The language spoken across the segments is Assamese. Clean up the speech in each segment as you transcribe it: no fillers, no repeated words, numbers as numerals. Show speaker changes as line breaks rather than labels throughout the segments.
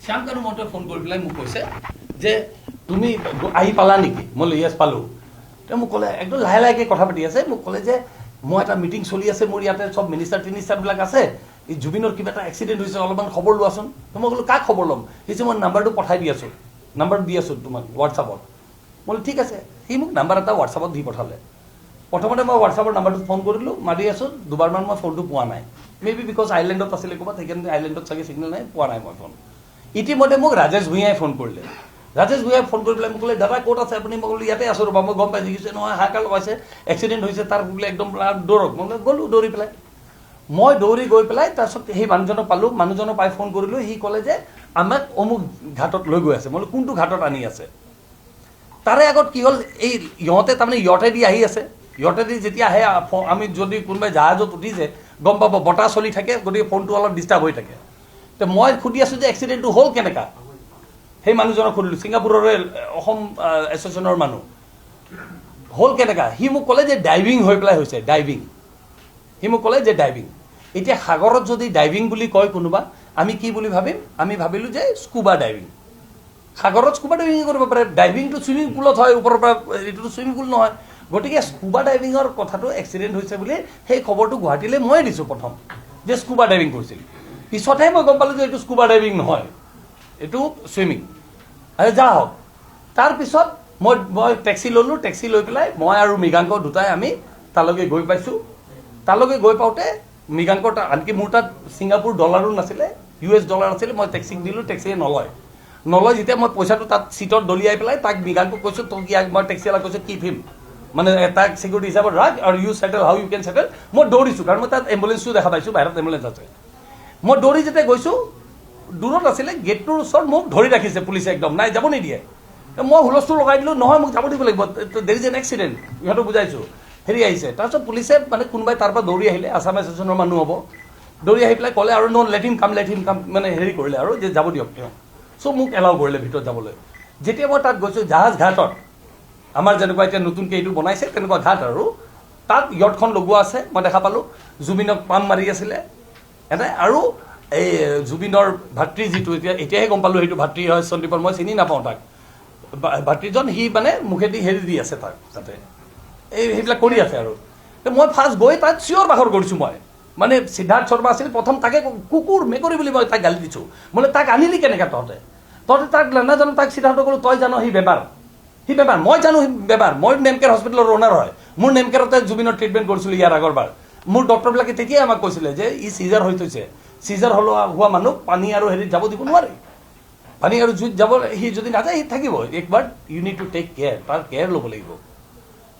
শ্যামকানু মহন্তই ফোন কৰি পেলাই মোক কৈছে যে তুমি আহি পালা নেকি? মই বোলো, য়েছ, পালোঁ। তেওঁ মোক ক'লে, একদম লাহে লাহেকৈ কথা পাতি আছে, মোক ক'লে যে মই এটা মিটিং চলি আছে মোৰ ইয়াতে, চব মিনিষ্টাৰ তিনিষ্টাৰবিলাক আছে, এই জুবিনৰ কিবা এটা এক্সিডেণ্ট হৈছে, অলপমান খবৰ লোৱাচোন। তো মই ক'লো, কাক খবৰ ল'ম? সি মই নাম্বাৰটো পঠাই দি আছোঁ, নাম্বাৰটো দি আছোঁ তোমাক হোৱাটছআপত। মই বোলো, ঠিক আছে। সি মোক নাম্বাৰ এটা হোৱাটছআপত দি পঠালে। প্ৰথমতে মই হোৱাটছআপৰ নাম্বাৰটোত ফোন কৰিলোঁ, মাৰি আছোঁ, দুবাৰমান মই ফোনটো পোৱা নাই। মে বি because আইলেণ্ডত আছিলে ক'ৰবাত, সেইকাৰণে আইলেণ্ডত চাগে চিগনেল নাই, পোৱা নাই মই ফোন। ইতিমধ্যে মোক ৰাজেশ ভূঞাই ফোন কৰিলে। ৰাজেশ ভূঞাই ফোন কৰি পেলাই মোক ক'লে, দাদা, ক'ত আছে আপুনি? মই ক'লো, ইয়াতে আছোঁ ৰ'বা, মই গম পাইছোঁ। কৈছে, নহয়, হাহাকাৰ লগাইছে, এক্সিডেণ্ট হৈছে তাৰ বোলে, একদম দৌৰক। মই গ'লোঁ দৌৰি পেলাই। মই দৌৰি গৈ পেলাই তাৰপিছত সেই মানুহজনক পালোঁ। মানুহজনক পাই ফোন কৰিলোঁ। সি ক'লে যে আমাক অমুক ঘাটত লৈ গৈ আছে। মই বোলো, কোনটো ঘাটত আনি আছে? তাৰে আগত কি হ'ল, এই ইহঁতে তাৰমানে ইয়টেদি আহি আছে। ইয়টেদি যেতিয়া আহে, আমি যদি কোনোবাই জাহাজত উঠিছে গম পাব, বতাহ চলি থাকে, গতিকে ফোনটো অলপ ডিষ্টাৰ্ব হৈ থাকে। তো মই সুধি আছোঁ যে এক্সিডেণ্টটো হ'ল কেনেকা। সেই মানুহজনক সুধিলোঁ, ছিংগাপুৰৰে অসম এছ'চিয়েশ্যনৰ মানুহ, হ'ল কেনেকা? সি মোক ক'লে যে ডাইভিং হৈ পেলাই হৈছে, ডাইভিং। সি মোক ক'লে যে ডাইভিং। এতিয়া সাগৰত যদি ডাইভিং বুলি কয় কোনোবা, আমি কি বুলি ভাবিম? আমি ভাবিলোঁ যে স্কুবা ডাইভিং। সাগৰত স্কুবা ডাইভিং কৰিব পাৰে? ডাইভিংটো চুইমিং পুলত হয়, ওপৰৰ পৰা, এইটোতো চুইমিং পুল নহয়। গতিকে স্কুবা ডাইভিঙৰ কথাটো এক্সিডেণ্ট হৈছে বুলি সেই খবৰটো গুৱাহাটীলৈ ময়ে দিছোঁ প্ৰথম, যে স্কুবা ডাইভিং কৰিছিল। পিছতহে মই গম পালোঁ যে এইটো স্কুবা ডাইভিং নহয়, এইটো চুইমিং। আৰু যা হওক, তাৰপিছত মই টেক্সি ল'লোঁ। টেক্সি লৈ পেলাই মই আৰু মৃগাংক দুটাই আমি তালৈকে গৈ পাইছোঁ। তালৈকে গৈ পাওঁতে মৃগাংকৰ তাত, আনকি মোৰ তাত ছিংগাপুৰ ডলাৰো নাছিলে, ইউ এছ ডলাৰ আছিলে। মই টেক্সিক দিলোঁ, টেক্সিয়ে নলয়। নলয় যেতিয়া মই পইচাটো তাত চিটত দলিয়াই পেলাই তাক মৃগাংকক কৈছোঁ, তোক ইয়াক মই টেক্সিৱালাক কৈছোঁ, কিপ হিম, মানে তাক চিকিউৰিটি হিচাপত ৰাখ আৰু you settle how you can settle. মই দৌৰিছোঁ, কাৰণ মই তাত এম্বুলেঞ্চো দেখা পাইছোঁ, বাহিৰত এম্বুলেঞ্চ আছে। মই দৌৰি যেতিয়া গৈছোঁ, দূৰত আছিলে, গেটটোৰ ওচৰত মোক ধৰি ৰাখিছে পুলিচে একদম, নাই, যাব নিদিয়ে। মই হুলস্থুল লগাই দিলোঁ, নহয়, মোক যাব দিব লাগিব, there is an accident। ইহঁতক বুজাইছোঁ, হেৰি আহিছে। তাৰপিছত পুলিচে মানে কোনোবাই তাৰ পৰা দৌৰি আহিলে, আছাম এছ'চিয়েশ্যনৰ মানুহ হ'ব, দৌৰি আহি পেলাই ক'লে আৰু, no, let him come, let him come, মানে হেৰি কৰিলে আৰু যে যাব দিয়ক তেওঁ। চ' মোক এলাউ কৰিলে ভিতৰত যাবলৈ। যেতিয়া মই তাত গৈছোঁ, জাহাজ ঘাটত আমাৰ যেনেকুৱা এতিয়া নতুনকৈ এইটো বনাইছে, তেনেকুৱা ঘাট আৰু তাত য়টখন লগোৱা আছে। মই দেখা পালোঁ জুবিনক পাম্প মাৰি আছিলে এনে। আৰু এই জুবিনৰ ভাতৃ যিটো, এতিয়া এতিয়াহে গম পালোঁ সেইটো ভাতৃ হয় সন্দীপৰ, মই চিনি নাপাওঁ তাক। ভাতৃজন সি মানে মুখেদি হেৰি দি আছে তাক, তাতে এই সেইবিলাক কৰি আছে। আৰু তে মই ফাৰ্ষ্ট গৈ তাত চিঞৰ বাখৰ কৰিছোঁ। মই মানে সিদ্ধাৰ্থ শৰ্মা আছিল প্ৰথম, তাকে কুকুৰ মেকুৰী বুলি মই তাক গালি দিছোঁ। বোলে, তাক আনিলি কেনেকৈ তহঁতে? তহঁতে তাক নাজানো। তাক সিদ্ধাৰ্থ ক'লো, তই জান সি বেমাৰ, সি বেমাৰ, মই জানো সি বেমাৰ। মই নেমকেয়াৰ হস্পিটেলৰ অ'নাৰ হয়। মোৰ নেমকেয়াৰতে জুবিনৰ ট্ৰিটমেণ্ট কৰিছিলোঁ ইয়াৰ আগৰবাৰ। মোৰ ডক্টৰবিলাকে তেতিয়াই আমাক কৈছিলে যে ই চিজাৰ হৈ থৈছে। চিজাৰ হ'লেও হোৱা মানুহ পানী আৰু হেৰিত যাব দিব নোৱাৰি। পানী আৰু জুইত যাব সি যদি নাযায়, সি থাকিব একবাৰ। You need to take care, তাৰ কেয়াৰ ল'ব লাগিব।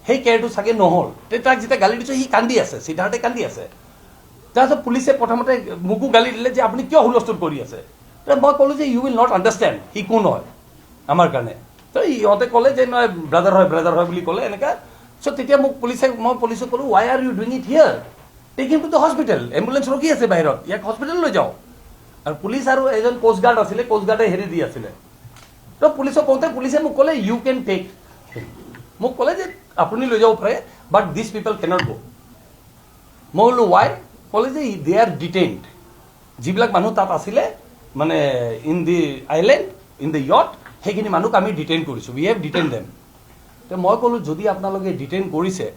সেই কেয়াৰটো চাগে নহ'ল। তে তাক যেতিয়া গালি দিছোঁ, সি কান্দি আছে, সিদ্ধাৰ্থে কান্দি আছে। তাৰপিছত পুলিচে প্ৰথমতে মোকো গালি দিলে যে আপুনি কিয় হুলস্থুল কৰি আছে? তে মই ক'লোঁ যে you will not understand সি কোন হয় আমাৰ কাৰণে। তো ইহঁতে ক'লে যে নহয়, ব্ৰাদাৰ হয়, ব্ৰাদাৰ হয় বুলি ক'লে এনেকা। চ' তেতিয়া মোক পুলিচে, মই পুলিচক ক'লোঁ, why are you doing it here? Take him to the hospital। Ambulance ৰখি আছে বাহিৰত, ইয়াক হস্পিটেল লৈ যাওঁ। আৰু পুলিচ আৰু এজন কোষ্ট গাৰ্ড আছিলে, কোষ্ট গাৰ্ডে হেৰি দি আছিলে। তো পুলিচক কওঁতে পুলিচে মোক ক'লে, you can take, মোক ক'লে যে আপুনি লৈ যাব পাৰে, বাট দিছ পিপল কেনট গ'। মই বোলো, ৱাই? ক'লে যে they are detained। যিবিলাক মানুহ তাত আছিলে, মানে in the island, in the yacht, সেইখিনি মানুহক আমি ডিটেইন কৰিছোঁ, we have detain them। তো মই ক'লোঁ, যদি আপোনালোকে ডিটেইন কৰিছে,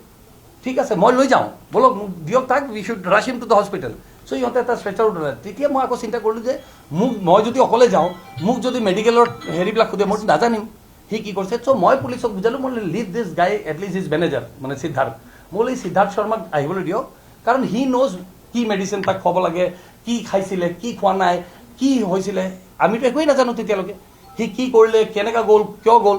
ঠিক আছে, মই লৈ যাওঁ, ব'লক, মোক দিয়ক তাক, we should rush him to the hospital। So ইহঁতে এটা ষ্ট্ৰেচাৰ উঠালে। তেতিয়া মই আকৌ চিন্তা কৰিলোঁ যে মোক, মই যদি অকলে যাওঁ, মোক যদি মেডিকেলৰ হেৰিবিলাক সোধে, মইতো নাজানিম সি কি কৰিছে। চ' মই পুলিচক বুজালোঁ, মই leave this guy, at least his manager, মানে সিদ্ধাৰ্থ, মই বোলো, এই সিদ্ধাৰ্থ শৰ্মাক আহিবলৈ দিয়ক, কাৰণ he knows কি মেডিচিন তাক খুৱাব লাগে, কি খাইছিলে, কি খোৱা নাই, কি হৈছিলে। আমিতো একোৱেই নাজানো তেতিয়ালৈকে, সি কি কৰিলে, কেনেকুৱা গ'ল, কিয় গ'ল।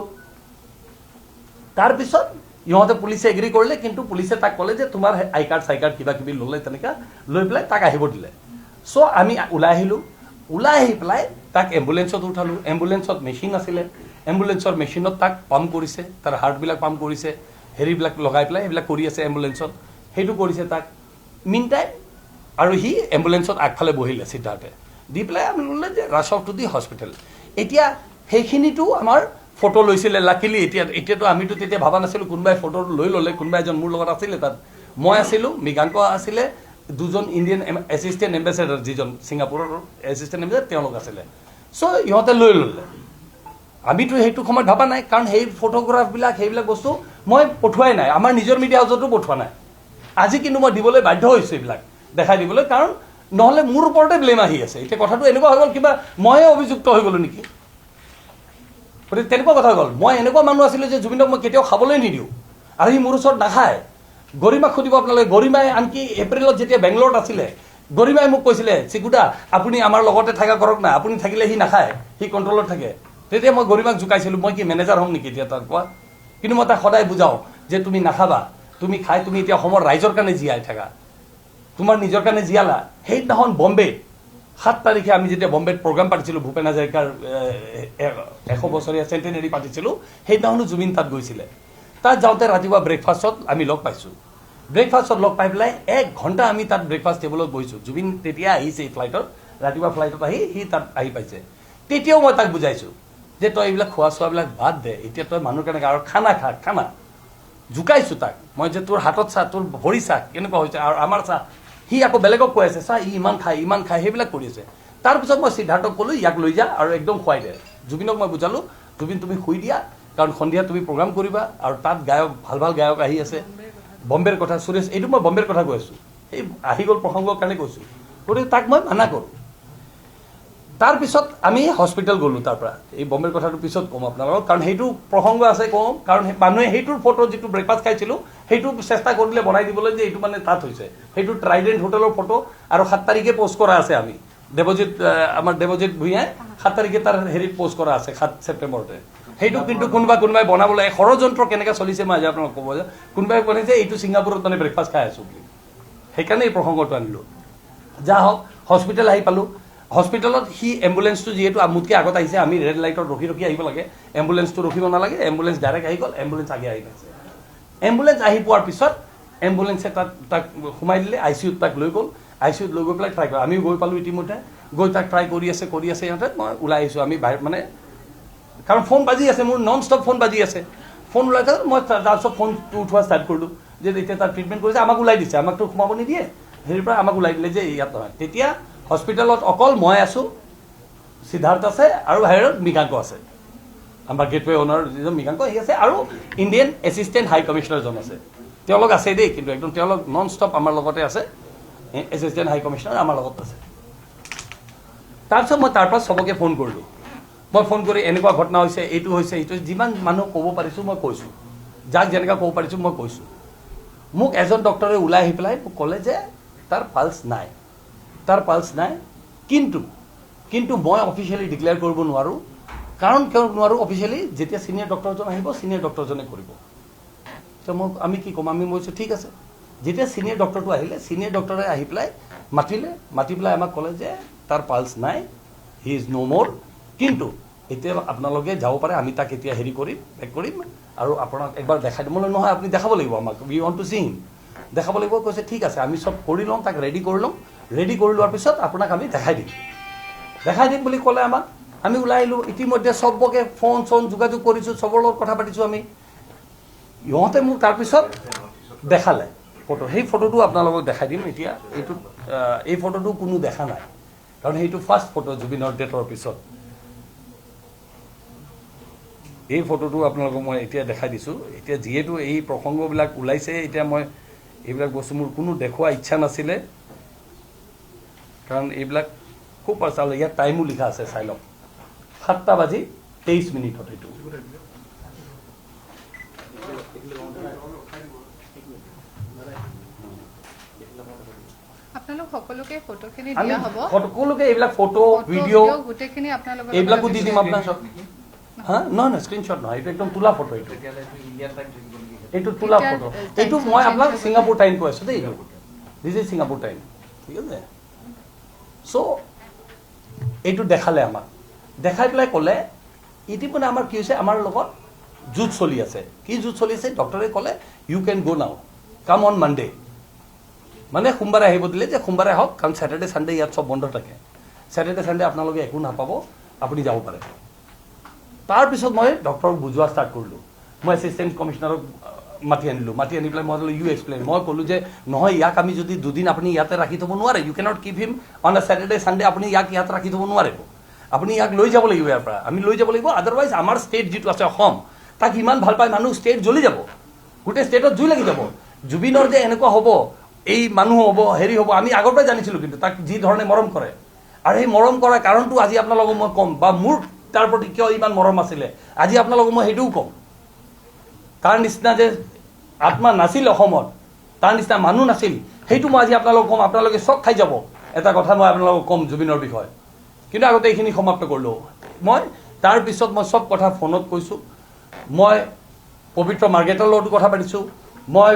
তাৰপিছত ইহঁতে পুলিচে এগ্ৰি কৰিলে, কিন্তু পুলিচে তাক ক'লে যে তোমাৰ আই কাৰ্ড চাই কাৰ্ড কিবা কিবি ল'লে, তেনেকা লৈ পেলাই তাক আহিব দিলে। চ' আমি ওলাই আহিলোঁ। ওলাই আহি পেলাই তাক এম্বুলেঞ্চত উঠালোঁ। এম্বুলেঞ্চত মেচিন আছিলে, এম্বুলেঞ্চৰ মেচিনত তাক পাম্প কৰিছে, তাৰ হাৰ্টবিলাক পাম্প কৰিছে, হেৰিবিলাক লগাই পেলাই সেইবিলাক কৰি আছে এম্বুলেঞ্চত, সেইটো কৰিছে তাক মিন টাইম। আৰু সি এম্বুলেঞ্চত আগফালে বহিলে সিদ্ধাৰ্থে দি পেলাই আমি ল'লে যে rush off to the hospital। এতিয়া সেইখিনিতো আমাৰ ফটো লৈছিলে লাকিলি। এতিয়াতো আমিতো তেতিয়া ভবা নাছিলোঁ, কোনোবাই ফটো লৈ ল'লে। কোনোবা এজন মোৰ লগত আছিলে তাত, মই আছিলোঁ, মৃগাংক আছিলে, দুজন ইণ্ডিয়ান এছিষ্টেণ্ট এম্বেচেডাৰ, যিজন ছিংগাপুৰৰ এছিষ্টেণ্ট এম্বেচেডাৰ, তেওঁলোক আছিলে। চ' ইহঁতে লৈ ল'লে। আমিতো সেইটো সময়ত ভবা নাই, কাৰণ সেই ফটোগ্ৰাফবিলাক সেইবিলাক বস্তু মই পঠোৱাই নাই, আমাৰ নিজৰ মিডিয়া হাউচতো পঠোৱা নাই। আজি কিন্তু মই দিবলৈ বাধ্য হৈছোঁ এইবিলাক দেখাই দিবলৈ, কাৰণ নহ'লে মোৰ ওপৰতে ব্লেম আহি আছে। এতিয়া কথাটো এনেকুৱা হৈ গ'ল কিবা মইহে অভিযুক্ত হৈ গ'লোঁ নেকি, গতিকে তেনেকুৱা কথা গ'ল। মই এনেকুৱা মানুহ আছিলোঁ যে জুবিনক মই কেতিয়াও খাবলৈ নিদিওঁ আৰু সি মোৰ ওচৰত নাখায়। গৰিমাক সুধিব আপোনালোকে, গৰিমাই আনকি এপ্ৰিলত যেতিয়া বেংগলোৰত আছিলে, গৰিমাই মোক কৈছিলে, চিকুদা আপুনি আমাৰ লগতে থকা কৰক না, আপুনি থাকিলে সি নাখায়, সি কণ্ট্ৰলত থাকে। তেতিয়া মই গৰিমাক জোকাইছিলোঁ, মই কি মেনেজাৰ হ'ম নেকি এতিয়া তাত কোৱা? কিন্তু মই তাক সদায় বুজাওঁ যে তুমি নাখাবা, তুমি খাই তুমি এতিয়া অসমৰ ৰাইজৰ কাৰণে জীয়াই থাকা, তোমাৰ নিজৰ কাৰণে জীয়ালা। সেইদিনাখন বম্বেত 7 তাৰিখে আমি যেতিয়া বম্বেত প্ৰগ্ৰাম পাতিছিলোঁ, ভূপেন হাজৰিকাৰ 100 বছৰীয়া চেণ্টেনেৰী পাতিছিলোঁ, সেইদিনাখনো জুবিন তাত গৈছিলে। তাত যাওঁতে ৰাতিপুৱা ব্ৰেকফাষ্টত আমি লগ পাইছোঁ। ব্ৰেকফাষ্টত লগ পাই পেলাই 1 ঘণ্টা আমি তাত ব্ৰেকফাষ্ট টেবুলত বহিছোঁ। জুবিন তেতিয়া আহিছে ফ্লাইটত, ৰাতিপুৱা ফ্লাইটত আহি সি তাত আহি পাইছে। তেতিয়াও মই তাক বুজাইছোঁ যে তই এইবিলাক খোৱা চোৱাবিলাক বাদ দে, এতিয়া তই মানুহৰ কাৰণে আৰু খানা খা, খানা জোকাইছোঁ তাক মই যে তোৰ হাতত চা, তোৰ ভৰি চা কেনেকুৱা হৈছে, আৰু আমাৰ চা। সি আকৌ বেলেগক কৈ আছে, চা ই ইমান খায়, ইমান খায়, সেইবিলাক কৰি আছে। তাৰপিছত মই সিদ্ধাৰ্থক ক'লোঁ ইয়াক লৈ যা আৰু একদম খুৱাই দে। জুবিনক মই বুজালোঁ, জুবিন তুমি শুই দিয়া, কাৰণ সন্ধিয়া তুমি প্ৰগ্ৰাম কৰিবা আৰু তাত গায়ক, ভাল ভাল গায়ক আহি আছে। বম্বেৰ কথা সুৰেশ, এইটো মই বম্বেৰ কথা কৈ আছোঁ, এই আহি গ'ল প্ৰসংগৰ কাৰণে কৈছোঁ। গতিকে তাক মই মানা কৰোঁ। তাৰপিছত আমি হস্পিটেল গ'লোঁ। তাৰ পৰা এই বম্বেৰ কথাটো পিছত ক'ম আপোনালোকক, কাৰণ সেইটো প্ৰসংগ আছে কম, কাৰণ মানুহে সেইটোৰ ফটো যিটো ব্ৰেকফাষ্ট খাইছিলোঁ সেইটো চেষ্টা কৰিলে বনাই দিবলৈ যে এইটো মানে তাত হৈছে। সেইটো ট্ৰাইডেণ্ট হোটেলৰ ফটো আৰু 7 তাৰিখে পষ্ট কৰা আছে। আমি দেৱজিৎ, আমাৰ দেৱজিৎ ভূঞাই 7 তাৰিখে তাৰ হেৰিত পষ্ট কৰা আছে, 7 ছেপ্টেম্বৰতে। সেইটো কিন্তু কোনোবাই বনাবলৈ ষড়যন্ত্ৰ কেনেকৈ চলিছে মই আজি আপোনালোক ক'ব যাওঁ। কোনোবাই বনাইছে এইটো ছিংগাপুৰত মানে ব্ৰেকফাষ্ট খাই আছোঁ বুলি, সেইকাৰণে এই প্ৰসংগটো আনিলোঁ। যা হওক, হস্পিটেল আহি পালোঁ। হস্পিটেলত সি এম্বুলেঞ্চটো যিহেতু মোতকৈ আগত আহিছে, আমি ৰেড লাইটত ৰখি ৰখি আহিব লাগে, এম্বুলেঞ্চটো ৰখিব নালাগে, এম্বুলেঞ্চ ডাইৰেক্ট আহি গ'ল, এম্বুলেঞ্চ আগে আহি পাইছে। এম্বুলেঞ্চ আহি পোৱাৰ পিছত এম্বুলেঞ্চে তাত তাক সোমাই দিলে, I C ইউত তাক লৈ গ'ল। I C ইউত লৈ গৈ পেলাই ট্ৰাই কৰে, আমিও গৈ পালোঁ ইতিমধ্যে, গৈ তাক ট্ৰাই কৰি আছে সিহঁতে। মই ওলাই আহিছোঁ, আমি বাহিৰত মানে কাৰণ ফোন বাজি আছে, মোৰ নন ষ্টপ ফোন বাজি আছে। ফোন ওলাই থাকে, মই তাৰপিছত ফোনটো উঠোৱা ষ্টাৰ্ট কৰিলোঁ যে এতিয়া তাত ট্ৰিটমেণ্ট কৰিছে, আমাক ওলাই দিছে, আমাকতো সোমাব নিদিয়ে, হেৰিৰ পৰা আমাক ওলাই দিলে যে ইয়াত নহয়। তেতিয়া হস্পিটেলত অকল মই আছোঁ, সিদ্ধাৰ্থ আছে আৰু বাহিৰত মৃগাংক আছে, আমাৰ গেটৱে অ'নাৰ যিজন মৃগাংক সি আছে, আৰু ইণ্ডিয়ান এছিষ্টেণ্ট হাই কমিশ্যনাৰজন আছে। তেওঁলোক আছে দেই, কিন্তু একদম তেওঁলোক নন ষ্টপ আমাৰ লগতে আছে, এছিষ্টেণ্ট হাই কমিশ্যনাৰ আমাৰ লগত আছে। তাৰপিছত মই তাৰ পৰা চবকে ফোন কৰিলোঁ। মই ফোন কৰি এনেকুৱা ঘটনা হৈছে, এইটো হৈছে, এইটো, যিমান মানুহ ক'ব পাৰিছোঁ মই কৈছোঁ, যাক যেনেকুৱা ক'ব পাৰিছোঁ মই কৈছোঁ। মোক এজন ডক্টৰে ওলাই আহি পেলাই মোক ক'লে যে তাৰ পালছ নাই, তাৰ পালছ নাই, কিন্তু কিন্তু মই অফিচিয়েলি ডিক্লেয়াৰ কৰিব নোৱাৰোঁ। কাৰণ কিয় নোৱাৰোঁ অফিচিয়েলি, যেতিয়া ছিনিয়ৰ ডক্টৰজন আহিব ছিনিয়ৰ ডক্টৰজনে কৰিব। তো মোক আমি কি ক'ম, আমি কৈছোঁ ঠিক আছে। যেতিয়া ছিনিয়ৰ ডক্টৰটো আহিলে, ছিনিয়ৰ ডক্টৰে আহি পেলাই মাতিলে, মাতি পেলাই আমাক ক'লে যে তাৰ পালছ নাই, he is ন' মোৰ, কিন্তু এতিয়া আপোনালোকে যাব পাৰে, আমি তাক এতিয়া হেৰি কৰিম, বেক কৰিম আৰু আপোনাক একবাৰ দেখাই দিম। মই নহয়, আপুনি দেখাব লাগিব আমাক, we want to see him, দেখাব লাগিব। কৈছে ঠিক আছে, আমি চব কৰি লওঁ, তাক ৰেডি কৰি লওঁ, ৰেডি কৰি লোৱাৰ পিছত আপোনাক আমি দেখাই দিম, দেখাই দিম বুলি ক'লে আমাক। আমি ওলাই আহিলোঁ, ইতিমধ্যে চবকে ফোন চোন যোগাযোগ কৰিছোঁ, চবৰ লগত কথা পাতিছোঁ আমি। ইহঁতে মোক তাৰপিছত দেখালে ফটো, সেই ফটোটো আপোনালোকক দেখাই দিম এতিয়া। এইটোত এই ফটোটো কোনো দেখা নাই, কাৰণ সেইটো ফাৰ্ষ্ট ফটো জুবিনৰ ডেথৰ পিছত। এই ফটোটো আপোনালোকক মই এতিয়া দেখাই দিছোঁ। এতিয়া যিহেতু এই প্ৰসংগবিলাক ওলাইছে, এতিয়া মই এইবিলাক বস্তু মোৰ কোনো দেখুওৱা ইচ্ছা নাছিলে, কাৰণ এইবিলাক খুব চালে ইয়াত টাইমো লিখা আছে, চাই লওক, 7:23 এইটো।
আপোনালোক সকলোকে ফটোখিনি দিয়া হ'ব,
সকলোকে এইবিলাক ফটো ভিডিঅ'
গোটেইখিনি আপোনালোকৰ
এইবিলাকো দি দিম আপোনাক। হা, নহয় নহয়, স্ক্ৰীনশ্বট নহয়, এইটো একদম তোলা ফটো, এইটো এইটো তোলা ফটো, এইটো মই আপোনাক ছিংগাপুৰ টাইম কৈ আছোঁ দেই, this is Singapore time, ঠিক আছে। চ' এইটো দেখালে আমাক, দেখাই পেলাই ক'লে ইতিমধ্যে আমাৰ কি হৈছে, আমাৰ লগত যুঁজ চলি আছে। কি যুঁজ চলি আছে, ডক্টৰে ক'লে you can go now, come on Monday, মানে সোমবাৰে আহিব দিলে, যে সোমবাৰে আহক, কাৰণ ছেটাৰডে ছানডে ইয়াত চব বন্ধ থাকে, ছেটাৰডে ছানডে আপোনালোকে একো নাপাব, আপুনি যাব পাৰে। তাৰপিছত মই ডক্টৰক বুজোৱা ষ্টাৰ্ট কৰিলোঁ, মই এছিষ্টেণ্ট কমিশ্যনাৰক মাতি আনিলোঁ, মাতি আনি পেলাই মই ক'লোঁ ইউ এক্সপ্লেইন, মই ক'লোঁ যে নহয়, ইয়াক আমি যদি দুদিন আপুনি ইয়াতে ৰাখি থ'ব নোৱাৰে, you cannot keep him on a Saturday Sunday, আপুনি ইয়াক ইয়াত ৰাখি থ'ব নোৱাৰিব। আপুনি ইয়াক লৈ যাব লাগিব ইয়াৰ পৰা, আমি লৈ যাব লাগিব, আদাৰৱাইজ আমাৰ ষ্টেট যিটো আছে অসম, তাক ইমান ভাল পায় মানুহ, ষ্টেট জ্বলি যাব, গোটেই ষ্টেটত জুই লাগি যাব। জুবিনৰ যে এনেকুৱা হ'ব, এই মানুহ হ'ব, হেৰি হ'ব, আমি আগৰ পৰাই জানিছিলোঁ, কিন্তু তাক যি ধৰণে মৰম কৰে, আৰু সেই মৰম কৰাৰ কাৰণটো আজি আপোনালোকক মই ক'ম, বা মোৰ তাৰ প্ৰতি কিয় ইমান মৰম আছিলে আজি আপোনালোকক মই সেইটোও ক'ম। তাৰ নিচিনা যে আত্মা নাছিল অসমত, তাৰ নিচিনা মানুহ নাছিল, সেইটো মই আজি আপোনালোকক ক'ম, আপোনালোকে চক খাই যাব। এটা কথা মই আপোনালোকক ক'ম জুবিনৰ বিষয়ে, কিন্তু আগতে এইখিনি সমাপ্ত কৰিলোঁ মই। তাৰপিছত মই চব কথা ফোনত কৈছোঁ, মই পবিত্ৰ মাৰ্গেৰিটাৰ লগতো কথা পাতিছোঁ, মই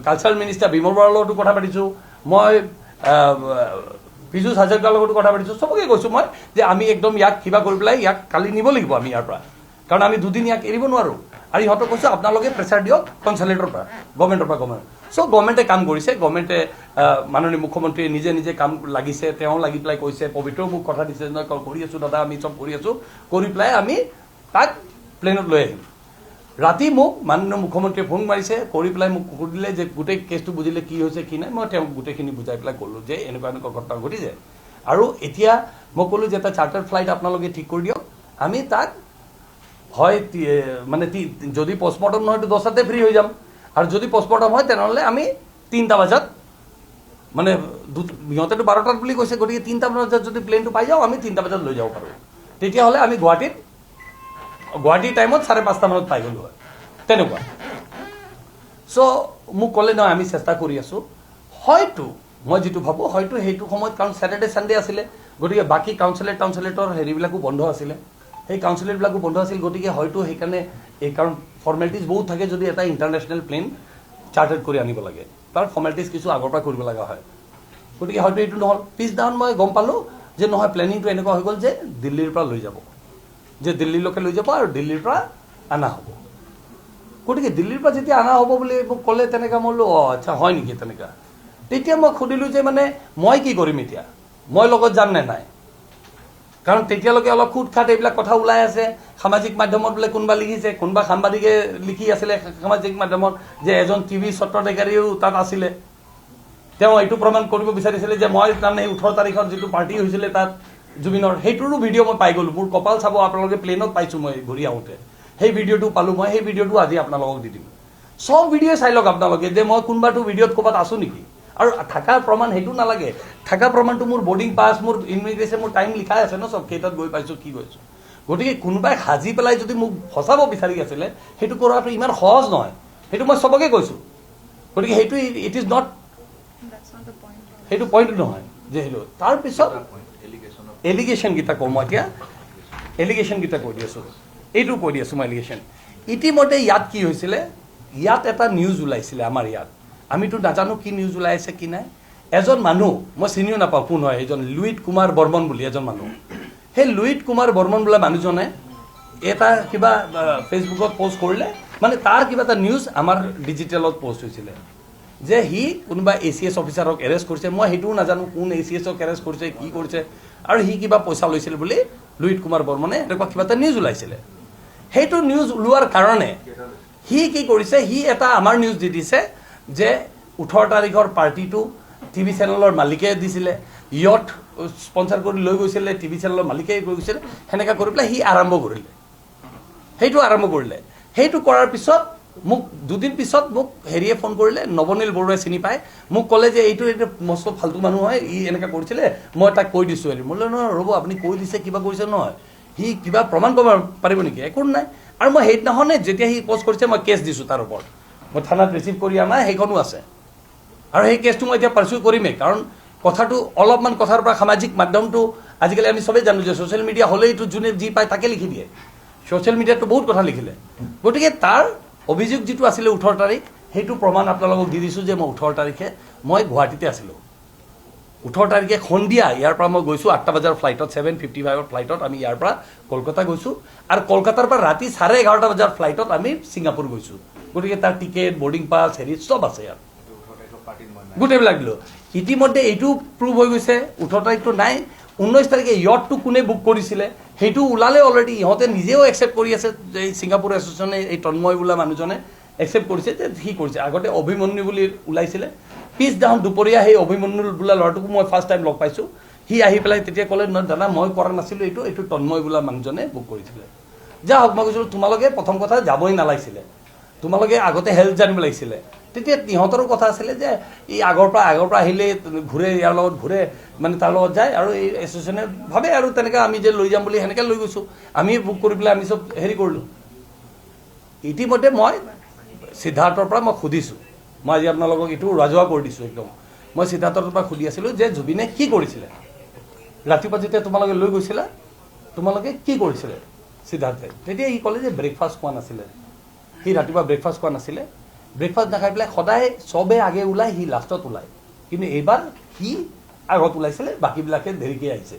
কালচাৰেল মিনিষ্টাৰ বিমল বৰাৰ লগতো কথা পাতিছোঁ, মই পীযুষ হাজৰিকাৰ লগতো কথা পাতিছোঁ, চবকে কৈছোঁ মই যে আমি একদম ইয়াক কিবা কৰি পেলাই ইয়াক কালি নিব লাগিব আমি ইয়াৰ পৰা, কাৰণ আমি দুদিন ইয়াক এৰিব নোৱাৰোঁ। আৰু ইহঁতক কৈছোঁ আপোনালোকে প্ৰেছাৰ দিয়ক কনচালেটৰ পৰা, গভৰ্ণমেণ্টৰ পৰা, গভৰ্ণমেণ্ট। চ' গভৰ্ণমেণ্টে কাম কৰিছে, গভৰ্ণমেণ্টে মাননীয় মুখ্যমন্ত্ৰীয়ে নিজে নিজে কাম লাগিছে, তেওঁ লাগি পেলাই কৈছে, পবিত্ৰও মোক কথা দিছে, নহয় কৰি আছোঁ দাদা, আমি চব কৰি আছোঁ, কৰি পেলাই আমি তাক প্লেনত লৈ আহিম। ৰাতি মোক মাননীয় মুখ্যমন্ত্ৰীয়ে ফোন মাৰিছে, কৰি পেলাই মোক সুধিলে যে গোটেই কেছটো বুজিলে কি হৈছে কি নাই। মই তেওঁক গোটেইখিনি বুজাই পেলাই ক'লোঁ যে এনেকুৱা এনেকুৱা ঘটনা ঘটিছে, আৰু এতিয়া মই ক'লোঁ যে এটা চাৰ্টাৰ ফ্লাইট আপোনালোকে ঠিক কৰি দিয়ক, আমি তাক হয় মানে যদি পষ্টমৰ্টম নহয়তো 10টাতে ফ্ৰী হৈ যাম, আৰু যদি পষ্টমৰ্টম হয় তেনেহ'লে আমি 3টা বজাত, মানে সিহঁতেতো 12টাত বুলি কৈছে, গতিকে 3টা বজাত যদি প্লেনটো পাই যাওঁ আমি 3টা বজাত লৈ যাব পাৰোঁ, তেতিয়াহ'লে আমি গুৱাহাটীৰ টাইমত 5:30 মানত পাই গ'লোঁ হয়, তেনেকুৱা। চ' মোক ক'লে নহয় আমি চেষ্টা কৰি আছোঁ, হয়তো মই যিটো ভাবোঁ হয়তো সেইটো সময়ত, কাৰণ ছেটাৰডে ছানডে আছিলে, গতিকে বাকী কাউন্সিলেট টাউনচিলেটৰ হেৰিবিলাকো বন্ধ আছিলে, সেই কাউন্সিলেটবিলাকো বন্ধ আছিল, গতিকে হয়তো সেইকাৰণে এই, কাৰণ ফৰ্মেলিটিজ বহুত থাকে যদি এটা ইণ্টাৰনেশ্যনেল প্লেন চাৰ্টাৰ্ড কৰি আনিব লাগে, তাৰ ফৰ্মেলিটিজ কিছু আগৰ পৰা কৰিব লগা হয়, গতিকে হয়তো এইটো নহ'ল। পিছদিনাখন মই গম পালোঁ যে নহয় প্লেনিংটো এনেকুৱা হৈ গ'ল যে দিল্লীৰ পৰা লৈ যাব, যে দিল্লীলৈকে লৈ যাব আৰু দিল্লীৰ পৰা অনা হ'ব। গতিকে দিল্লীৰ পৰা যেতিয়া অনা হ'ব বুলি মোক ক'লে, তেনেকুৱা মই বোলো অঁ আচ্ছা হয় নেকি তেনেকুৱা। তেতিয়া মই সুধিলোঁ যে মানে মই কি কৰিম এতিয়া, মই লগত যাম নে নাই, কাৰণ তেতিয়ালৈকে অলপ খুট খাট এইবিলাক কথা ওলাই আছে সামাজিক মাধ্যমত, বোলে কোনোবা লিখিছে, কোনোবা সাংবাদিকে লিখি আছিলে সামাজিক মাধ্যমত যে এজন টিভি সত্ৰাধিকাৰীও তাত আছিলে, তেওঁ এইটো প্ৰমাণ কৰিব বিচাৰিছিলে যে মই তাৰমানে সেই 18 তাৰিখত যিটো পাৰ্টি হৈছিলে তাত জুবিনৰ, সেইটোৰো ভিডিঅ' মই পাই গ'লোঁ। মোৰ কপাল চাব আপোনালোকে, প্লেনত পাইছোঁ মই ঘূৰি আহোঁতে, সেই ভিডিঅ'টো পালোঁ মই, সেই ভিডিঅ'টো আজি আপোনালোকক দি দিম। চব ভিডিঅ' চাই লওক আপোনালোকে যে মই কোনোবাটো ভিডিঅ'ত ক'ৰবাত আছোঁ নেকি, আৰু থকাৰ প্ৰমাণ সেইটো নালাগে, থকা প্ৰমাণটো মোৰ বৰ্ডিং পাছ, মোৰ ইমিগ্ৰেশ্যন, মোৰ টাইম লিখাই আছে ন, চব কেইটাত গৈ পাইছোঁ কি গৈছোঁ। গতিকে কোনোবাই সাজি পেলাই যদি মোক ফচাব বিচাৰি আছিলে, সেইটো কৰাটো ইমান সহজ নহয়, সেইটো মই চবকে কৈছোঁ। গতিকে সেইটো it is not, সেইটো পইণ্ট নহয় যে সেইটো। তাৰপিছত এলিগেশ্যনকেইটা কওঁ মই এতিয়া, এলিগেশ্যনকেইটা কৈ দি আছোঁ, এইটো কৈ দি আছোঁ মই এলিগেশ্যন। ইতিমধ্যে ইয়াত কি হৈছিলে, ইয়াত এটা নিউজ ওলাইছিলে আমাৰ ইয়াত, আমিতো নাজানো কি নিউজ ওলাই আছে কি নাই। এজন মানুহ মই চিনিও নাপাওঁ কোন হয়, সেইজন লুইত কুমাৰ বৰ্মন বুলি এজন মানুহ। সেই লুইত কুমাৰ বৰ্মন বোলা মানুহজনে এটা কিবা ফেচবুকত পষ্ট কৰিলে, মানে তাৰ কিবা এটা নিউজ আমাৰ ডিজিটেলত পষ্ট হৈছিলে যে সি কোনোবা ACS অফিচাৰক এৰেষ্ট কৰিছে। মই সেইটোও নাজানো কোন ACSক এৰেষ্ট কৰিছে কি কৰিছে, আৰু সি কিবা পইচা লৈছিল বুলি লুইত কুমাৰ বৰ্মনে এনেকুৱা কিবা এটা নিউজ ওলাইছিলে। সেইটো নিউজ ওলোৱাৰ কাৰণে সি কি কৰিছে, সি এটা আমাৰ নিউজ দি দিছে যে 18 তাৰিখৰ পাৰ্টিটো টিভি চেনেলৰ মালিকে দিছিলে, ইয়ট স্পনচাৰ কৰি লৈ গৈছিলে, টিভি চেনেলৰ মালিকে লৈ গৈছিলে, সেনেকুৱা কৰি পেলাই সি আৰম্ভ কৰিলে, সেইটো আৰম্ভ কৰিলে। সেইটো কৰাৰ পিছত মোক দুদিন পিছত মোক হেৰিয়ে ফোন কৰিলে, নৱনীল বৰুৱাই চিনি পায়, মোক ক'লে যে এইটো এইটো মস্ত ফাল্টু মানুহ হয়, ই এনেকুৱা কৰিছিলে, মই তাক কৈ দিছোঁ। হেৰি মই বোলো নহয় ৰ'ব, আপুনি কৈ দিছে কিবা কৰিছে নহয়, সি কিবা প্ৰমাণ কৰিব পাৰিব নেকি, একো নাই। আৰু মই সেইদিনাখনে যেতিয়া সি পষ্ট কৰিছে মই কেছ দিছোঁ তাৰ ওপৰত, মই থানাত ৰিচিভ কৰি অনা সেইখনো আছে, আৰু সেই কেছটো মই এতিয়া পাৰ্চিউ কৰিমেই। কাৰণ কথাটো অলপমান কথাৰ পৰা সামাজিক মাধ্যমটো আজিকালি আমি চবেই জানো যে ছ'চিয়েল মিডিয়া হ'লেইতো যোনে যি পায় তাকে লিখি দিয়ে, ছ'চিয়েল মিডিয়াততো বহুত কথা লিখিলে। গতিকে তাৰ অভিযোগ যিটো আছিলে 18 তাৰিখ, সেইটো প্ৰমাণ আপোনালোকক দি দিছোঁ যে মই 18 তাৰিখে মই গুৱাহাটীতে আছিলোঁ। 18 তাৰিখে সন্ধিয়া ইয়াৰ পৰা মই গৈছোঁ 8টা বজাৰ ফ্লাইটত, 7:55 ফ্লাইটত আমি ইয়াৰ পৰা কলকাতা গৈছোঁ, আৰু কলকাতাৰ পৰা ৰাতি 11:30 বজাৰ ফ্লাইটত আমি ছিংগাপুৰ গৈছোঁ। গতিকে তাৰ টিকেট, বৰ্ডিং পাছ, হেৰি চব আছে ইয়াত, গোটেইবিলাক দিলোঁ। ইতিমধ্যে এইটো প্ৰুভ হৈ গৈছে 18 তাৰিখটো নাই, 19 তাৰিখে ইয়টটো কোনে বুক কৰিছিলে সেইটো ওলালে অলৰেডি, ইহঁতে নিজেও একচেপ্ট কৰি আছে যে এই ছিংগাপুৰ এছ'চিয়েশ্যনে, এই তন্ময় বোলা মানুহজনে একচেপ্ট কৰিছে যে সি কৰিছে। আগতে অভিমন্যু বুলি ওলাইছিলে, পিছদিনাখন দুপৰীয়া সেই অভিমন্যু বোলা ল'ৰাটোকো মই ফাৰ্ষ্ট টাইম লগ পাইছোঁ। সি আহি পেলাই তেতিয়া ক'লে, নহয় দাদা, মই কৰা নাছিলোঁ এইটো, এইটো তন্ময় বোলা মানুহজনে বুক কৰিছিলে। যা হওক, মই কৈছিলোঁ তোমালোকে প্ৰথম কথা যাবই নালাগিছিলে, তোমালোকে আগতে হেল্থ জানিব লাগিছিলে। তেতিয়া ইহঁতৰো কথা আছিলে যে ই আগৰ পৰা আহিলে ঘূৰে, ইয়াৰ লগত ঘূৰে, মানে তাৰ লগত যায় আৰু এই এছ'চিয়েশ্যনে ভাবে আৰু তেনেকৈ আমি যে লৈ যাম বুলি সেনেকৈ লৈ গৈছোঁ। আমি বুক কৰি পেলাই আমি চব হেৰি কৰিলোঁ। ইতিমধ্যে মই সিদ্ধাৰ্থৰ পৰা মই সুধিছোঁ, মই আজি আপোনালোকক এইটো ৰাজহুৱা কৰি দিছোঁ একদম। মই সিদ্ধাৰ্থৰ পৰা সুধি আছিলোঁ যে জুবিনে কি কৰিছিলে ৰাতিপুৱা, যেতিয়া তোমালোকে লৈ গৈছিলা, তোমালোকে কি কৰিছিলে সিদ্ধাৰ্থে? তেতিয়া সি ক'লে যে ব্ৰেকফাষ্ট খোৱা নাছিলে সি, ৰাতিপুৱা ব্ৰেকফাষ্ট খোৱা নাছিলে। ব্ৰেকফাষ্ট নাখাই পেলাই সদায় চবে আগে ওলায়, সি লাষ্টত ওলায়, কিন্তু এইবাৰ সি আগত ওলাইছিলে, বাকীবিলাকে দেৰিকৈ আহিছে।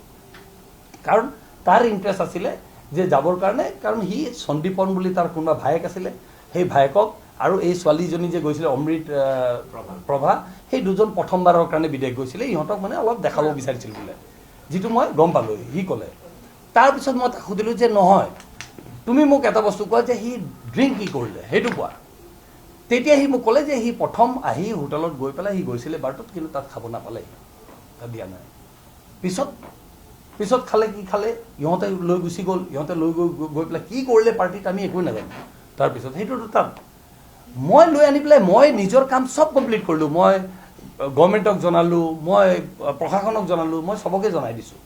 কাৰণ তাৰ ইণ্টাৰেষ্ট আছিলে যে যাবৰ কাৰণে, কাৰণ সি সন্দীপন বুলি তাৰ কোনোবা ভায়েক আছিলে, সেই ভায়েকক আৰু এই ছোৱালীজনী যে গৈছিলে অমৃত প্ৰভা, সেই দুজন প্ৰথমবাৰৰ কাৰণে বিদেশ গৈছিলে, ইহঁতক মানে অলপ দেখাব বিচাৰিছিল বোলে, যিটো মই গম পালোঁ সি ক'লে। তাৰপিছত মই তাক সুধিলোঁ যে নহয়, তুমি মোক এটা বস্তু কোৱা যে সি ড্ৰিংক কি কৰিলে সেইটো কোৱা। তেতিয়া সি মোক ক'লে যে সি প্ৰথম আহি হোটেলত গৈ পেলাই সি গৈছিলে বাৰটোত, কিন্তু তাত খাব নাপালে, সি তাত দিয়া নাই। পিছত পিছত খালে, কি খালে, ইহঁতে লৈ গুচি গ'ল। ইহঁতে লৈ গৈ গৈ পেলাই কি কৰিলে পাৰ্টিত আমি একোৱে নাজানো। তাৰপিছত সেইটোতো তাত মই লৈ আনি পেলাই মই নিজৰ কাম চব কমপ্লিট কৰিলোঁ। মই গভৰ্ণমেণ্টক জনালোঁ, মই প্ৰশাসনক জনালোঁ, মই চবকে জনাই দিছোঁ।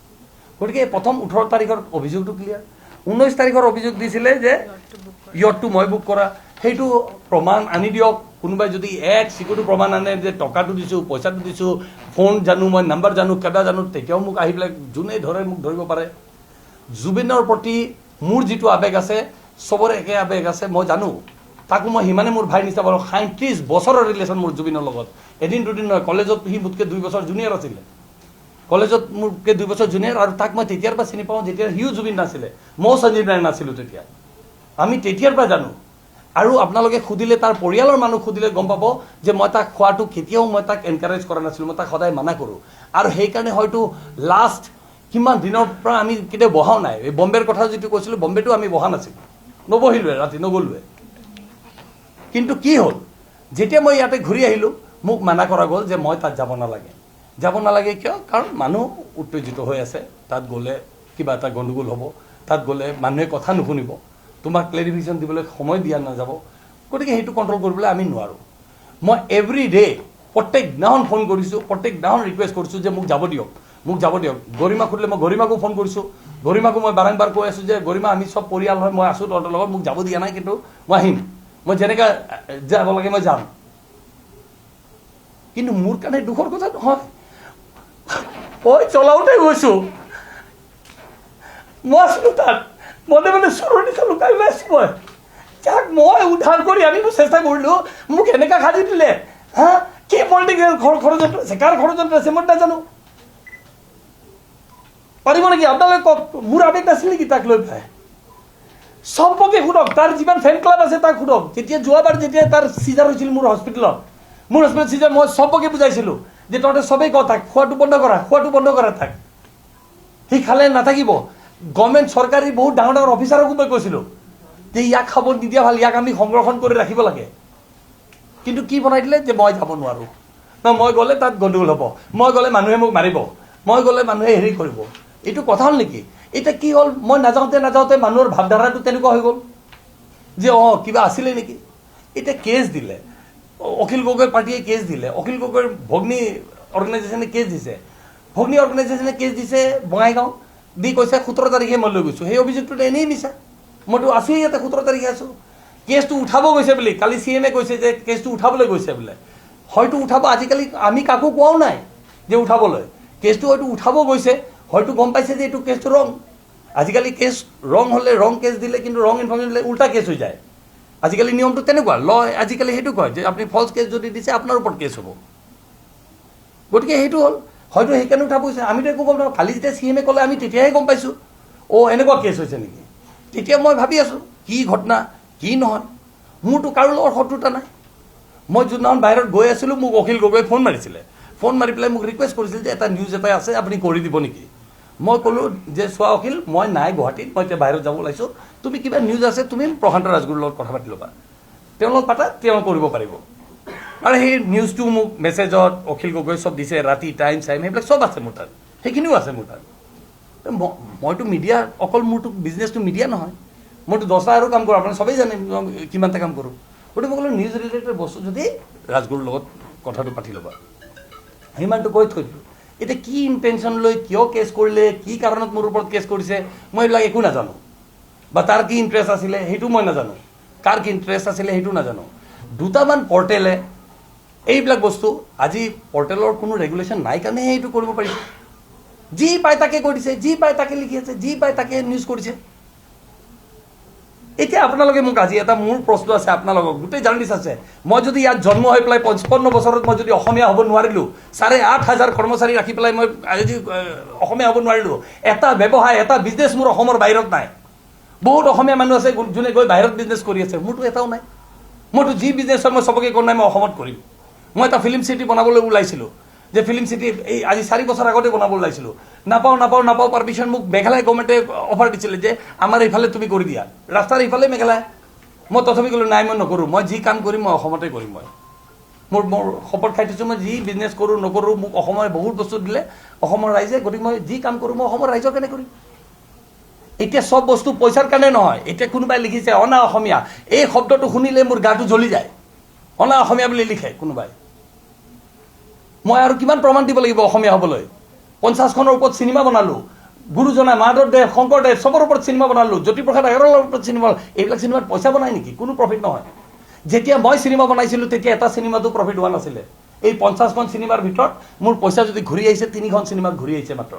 গতিকে প্ৰথম 18 তাৰিখৰ অভিযোগটো ক্লিয়াৰ। 19 তাৰিখৰ অভিযোগ দিছিলে যে য়টটো মই বুক কৰা, সেইটো প্ৰমাণ আনি দিয়ক কোনোবাই। যদি এক চিকুটো প্ৰমাণ আনে যে টকাটো দিছোঁ, পইচাটো দিছোঁ, ফোন জানো, মই নাম্বাৰ জানো, কিবা জানো, তেতিয়াও মোক আহি পেলাই যোনে ধৰে মোক ধৰিব পাৰে। জুবিনৰ প্ৰতি মোৰ যিটো আৱেগ আছে, চবৰে একে আৱেগ আছে, মই জানো। তাকো মই সিমানে মোৰ ভাই নিচিনা পাৰোঁ। 37 বছৰৰ ৰিলেশ্যন মোৰ জুবিনৰ লগত, এদিন দুদিন নহয়। কলেজত সি মোতকৈ 2 বছৰ জুনিয়ৰ আছিলে, কলেজত মোতকৈ 2 বছৰ জুনিয়ৰ। আৰু তাক মই তেতিয়াৰ পৰা চিনি পাওঁ যেতিয়া সিও জুবিন নাছিলে, ময়ো সঞ্জীৱ নায়ক নাছিলোঁ তেতিয়া। আমি তেতিয়াৰ পৰা জানো। আৰু আপোনালোকে সুধিলে, তাৰ পৰিয়ালৰ মানুহ সুধিলে গম পাব যে মই তাক খোৱাটো কেতিয়াও মই তাক এনকাৰেজ কৰা নাছিলোঁ, মই তাক সদায় মানা কৰোঁ। আৰু সেইকাৰণে হয়তো লাষ্ট কিমান দিনৰ পৰা আমি কেতিয়াও বহাও নাই। এই বম্বেৰ কথা যিটো কৈছিলোঁ, বম্বেটো আমি বহা নাছিলোঁ, নবহিলোৱে, ৰাতি নগ'লোৱে। কিন্তু কি হ'ল, যেতিয়া মই ইয়াতে ঘূৰি আহিলোঁ, মোক মানা কৰা গ'ল যে মই তাত যাব নালাগে। যাব নালাগে কিয়? কাৰণ মানুহ উত্তেজিত হৈ আছে, তাত গ'লে কিবা এটা গণ্ডগোল হ'ব, তাত গ'লে মানুহে কথা নুশুনিব, তোমাক ক্লেৰিফিকেশ্যন দিবলৈ সময় দিয়া নাযাব, গতিকে সেইটো কণ্ট্ৰল কৰিবলৈ আমি নোৱাৰোঁ। মই এভৰি ডে, প্ৰত্যেক দিনাখন ফোন কৰিছোঁ, প্ৰত্যেক দিনাখন ৰিকুৱেষ্ট কৰিছোঁ যে মোক যাব দিয়ক, মোক যাব দিয়ক। গৰিমাক সুধিলে, মই গৰিমাকো ফোন কৰিছোঁ, গৰিমাকো মই বাৰম্বাৰ কৈ আছোঁ যে গৰিমা, আমি চব পৰিয়াল হয়, মই আছোঁ তহঁতৰ লগত, মোক যাব দিয়া নাই কিন্তু মই আহিম, মই যেনেকৈ যাব লাগে মই যাম। কিন্তু মোৰ কাৰণে দুখৰ কথা নহয়, মই চলাওঁতে গৈছোঁ, মই আছিলোঁ তাত, মনে মনে চোৰৰ নিচিনা লুকাই লৈ আছোঁ মই। যাক মই উদ্ধাৰ কৰি আনিব চেষ্টা কৰিলোঁ, মোক এনেকুৱা সাজি দিলে। হা, কি পলিটিকেল ষড়যন্ত্ৰ আছে, কাৰ ষড়যন্ত্ৰ আছে মই নাজানো। পাৰিব নেকি আপোনালোকে কওক, মোৰ আৱেগ নাছিল নেকি তাক লৈ পেলাই? চবকে সোধক, তাৰ যিমান ফেন ক্লাব আছে তাক সোধক। যেতিয়া যোৱাবাৰ যেতিয়া তাৰ চিজাৰ হৈছিল মোৰ হস্পিটেলত, মোৰ হস্পিটেলত চিজাৰ, মই চবকে বুজাইছিলোঁ যে তহঁতে চবেই কওঁ তাক খোৱাটো বন্ধ কৰা, খোৱাটো বন্ধ কৰা তাক, সি খালে নাথাকিব। গভৰ্ণমেণ্ট চৰকাৰী বহুত ডাঙৰ ডাঙৰ অফিচাৰকো মই কৈছিলোঁ যে ইয়াক খাব নিদিয়া ভাল, ইয়াক আমি সংৰক্ষণ কৰি ৰাখিব লাগে। কিন্তু কি বনাই দিলে যে মই যাব নোৱাৰোঁ, ন মই গ'লে তাত গণ্ডগোল হ'ব, মই গ'লে মানুহে মোক মাৰিব, মই গ'লে মানুহে হেৰি কৰিব। এইটো কথা হ'ল নেকি? এতিয়া কি হ'ল, মই নাযাওঁতে নাযাওঁতে মানুহৰ ভাৱধাৰাটো তেনেকুৱা হৈ গ'ল যে অঁ, কিবা আছিলে নেকি। এতিয়া কেছ দিলে, অখিল গগৈৰ পাৰ্টীয়ে কেছ দিলে, অখিল গগৈৰ ভগ্নী অৰ্গেনাইজেশ্যনে কেছ দিছে, ভগ্নী অৰ্গেনাইজেশ্যনে কেছ দিছে বঙাইগাঁও দি কৈছে 17 তাৰিখে মই লৈ গৈছোঁ। সেই অভিযোগটোত এনেই মিছা, মইতো আছোৱেই ইয়াতে, 17 তাৰিখে আছোঁ। কেছটো উঠাব গৈছে বুলি কালি চি এমে কৈছে যে কেছটো উঠাবলৈ গৈছে বোলে, হয়তো উঠাব। আজিকালি আমি কাকো কোৱাও নাই যে উঠাবলৈ, কেছটো হয়তো উঠাব গৈছে, হয়তো গম পাইছে যে এইটো কেছটো ৰং। আজিকালি কেছ ৰং হ'লে, ৰং কেছ দিলে, কিন্তু ৰং ইনফৰ্মেশ্যন দিলে উল্টা কেছ হৈ যায়। আজিকালি নিয়মটো তেনেকুৱা লয়, আজিকালি সেইটো কয় যে আপুনি ফল্ছ কেছ যদি দিছে আপোনাৰ ওপৰত কেছ হ'ব। গতিকে সেইটো হ'ল, হয়তো সেইকাৰণে উঠাব গৈছে, আমিতো একো গম নাপাওঁ। কালি যেতিয়া চি এমে ক'লে আমি তেতিয়াহে গম পাইছোঁ, অ' এনেকুৱা কেছ হৈছে নেকি। তেতিয়া মই ভাবি আছোঁ কি ঘটনা কি নহয়, মোৰতো কাৰো লগত শত্ৰুতা নাই। মই যোনদিনাখন বাহিৰত গৈ আছিলোঁ, মোক অখিল গগৈ ফোন মাৰিছিলে, ফোন মাৰি পেলাই মোক ৰিকুৱেষ্ট কৰিছিল যে এটা নিউজ এটা আছে, আপুনি কৰি দিব নেকি। মই ক'লোঁ যে চোৱা অখিল, মই নাই গুৱাহাটীত, মই এতিয়া বাহিৰত যাব ওলাইছোঁ, তুমি কিবা নিউজ আছে তুমি প্ৰশান্ত ৰাজগুৰুৰ লগত কথা পাতি ল'বা, তেওঁৰ লগত পাতা, তেওঁ কৰিব পাৰিব। আৰু সেই নিউজটো মোক মেছেজত অখিল গগৈ চব দিছে, ৰাতি টাইম চাইম সেইবিলাক চব আছে মোৰ তাত। সেইখিনিও আছে মোৰ তাত। মইতো মিডিয়া, অকল মোৰতো বিজনেছটো মিডিয়া নহয়, মইতো 10টা আৰু কাম কৰোঁ, আপোনালোকে চবেই জানে কিমানটা কাম কৰোঁ। গতিকে মই ক'লোঁ নিউজ ৰিলেটেড বস্তু যদি ৰাজগুৰুৰ লগত কথাটো পাতি ল'বা, সিমানটো কৈ থৈ দিলোঁ। এতিয়া কি ইণ্টেনশ্যন লৈ কিয় কেছ কৰিলে, কি কাৰণত মোৰ ওপৰত কেছ কৰিছে, মই এইবিলাক একো নাজানো। বা তাৰ কি ইণ্টাৰেষ্ট আছিলে সেইটো মই নাজানো, কাৰ কি ইণ্টাৰেষ্ট আছিলে সেইটো নাজানো। দুটামান পৰ্টেলে এইবিলাক বস্তু, আজি পৰ্টেলৰ কোনো ৰেগুলেশ্যন নাই কাৰণেহে এইটো কৰিব পাৰিছে। যি পায় তাকে কৈ দিছে, যি পায় তাকে লিখি আছে, যি পায় তাকে নিউজ কৰিছে। এতিয়া আপোনালোকে মোক আজি এটা মোৰ প্ৰশ্ন আছে আপোনালোকক, গোটেই জাৰ্নেলিষ্ট আছে, মই যদি ইয়াত জন্ম হৈ পেলাই 55 বছৰত মই যদি অসমীয়া হ'ব নোৱাৰিলোঁ, 8,500 কৰ্মচাৰী ৰাখি পেলাই মই আজি অসমীয়া হ'ব নোৱাৰিলোঁ, এটা ব্যৱসায়, এটা বিজনেছ মোৰ অসমৰ বাহিৰত নাই। বহুত অসমীয়া মানুহ আছে যোনে গৈ বাহিৰত বিজনেছ কৰি আছে, মোৰতো এটাও নাই। মইতো যি বিজনেছ হয় মই চবকে কোৱা নাই মই অসমত কৰিম। মই এটা ফিল্ম চিটি বনাবলৈ ওলাইছিলোঁ, যে ফিল্ম চিটি এই আজি 4 বছৰ আগতে বনাব ওলাইছিলোঁ, নাপাওঁ নাপাওঁ নাপাওঁ পাৰ্মিশ্যন। মোক মেঘালয় গভৰ্ণমেণ্টে অফাৰ দিছিলে যে আমাৰ এইফালে তুমি কৰি দিয়া, ৰাস্তাৰ এইফালে মেঘালয়। মই তথাপি ক'লোঁ নাই, মই নকৰোঁ, মই যি কাম কৰিম মই অসমতে কৰিম। মই মোৰ মোৰ শপত খাই থৈছোঁ, মই যি বিজনেছ কৰোঁ নকৰোঁ, মোক অসমৰে বহুত বস্তু দিলে অসমৰ ৰাইজে, গতিকে মই যি কাম কৰোঁ মই অসমৰ ৰাইজৰ কাৰণে কৰিম। এতিয়া চব বস্তু পইচাৰ কাৰণে নহয়। এতিয়া কোনোবাই লিখিছে অনা অসমীয়া, এই শব্দটো শুনিলে মোৰ গাটো জ্বলি যায়। অনা অসমীয়া বুলি লিখে কোনোবাই, মই আৰু কিমান প্ৰমাণ দিব লাগিব অসমীয়া হ'বলৈ? 50খনৰ ওপৰত চিনেমা বনালোঁ, গুৰুজনা, মাধৱদেৱ, শংকৰদেৱ চবৰ ওপৰত চিনেমা বনালোঁ, জ্যোতিপ্ৰসাদ আগৰৱালাৰ ওপৰত চিনেমা। এইবিলাক চিনেমাত পইচা বনাই নেকি? কোনো প্ৰফিট নহয়। যেতিয়া মই চিনেমা বনাইছিলোঁ তেতিয়া এটা চিনেমাতো প্ৰফিট হোৱা নাছিলে। এই 50খন চিনেমাৰ ভিতৰত মোৰ পইচা যদি ঘূৰি আহিছে, 3খন চিনেমাত ঘূৰি আহিছে মাত্ৰ,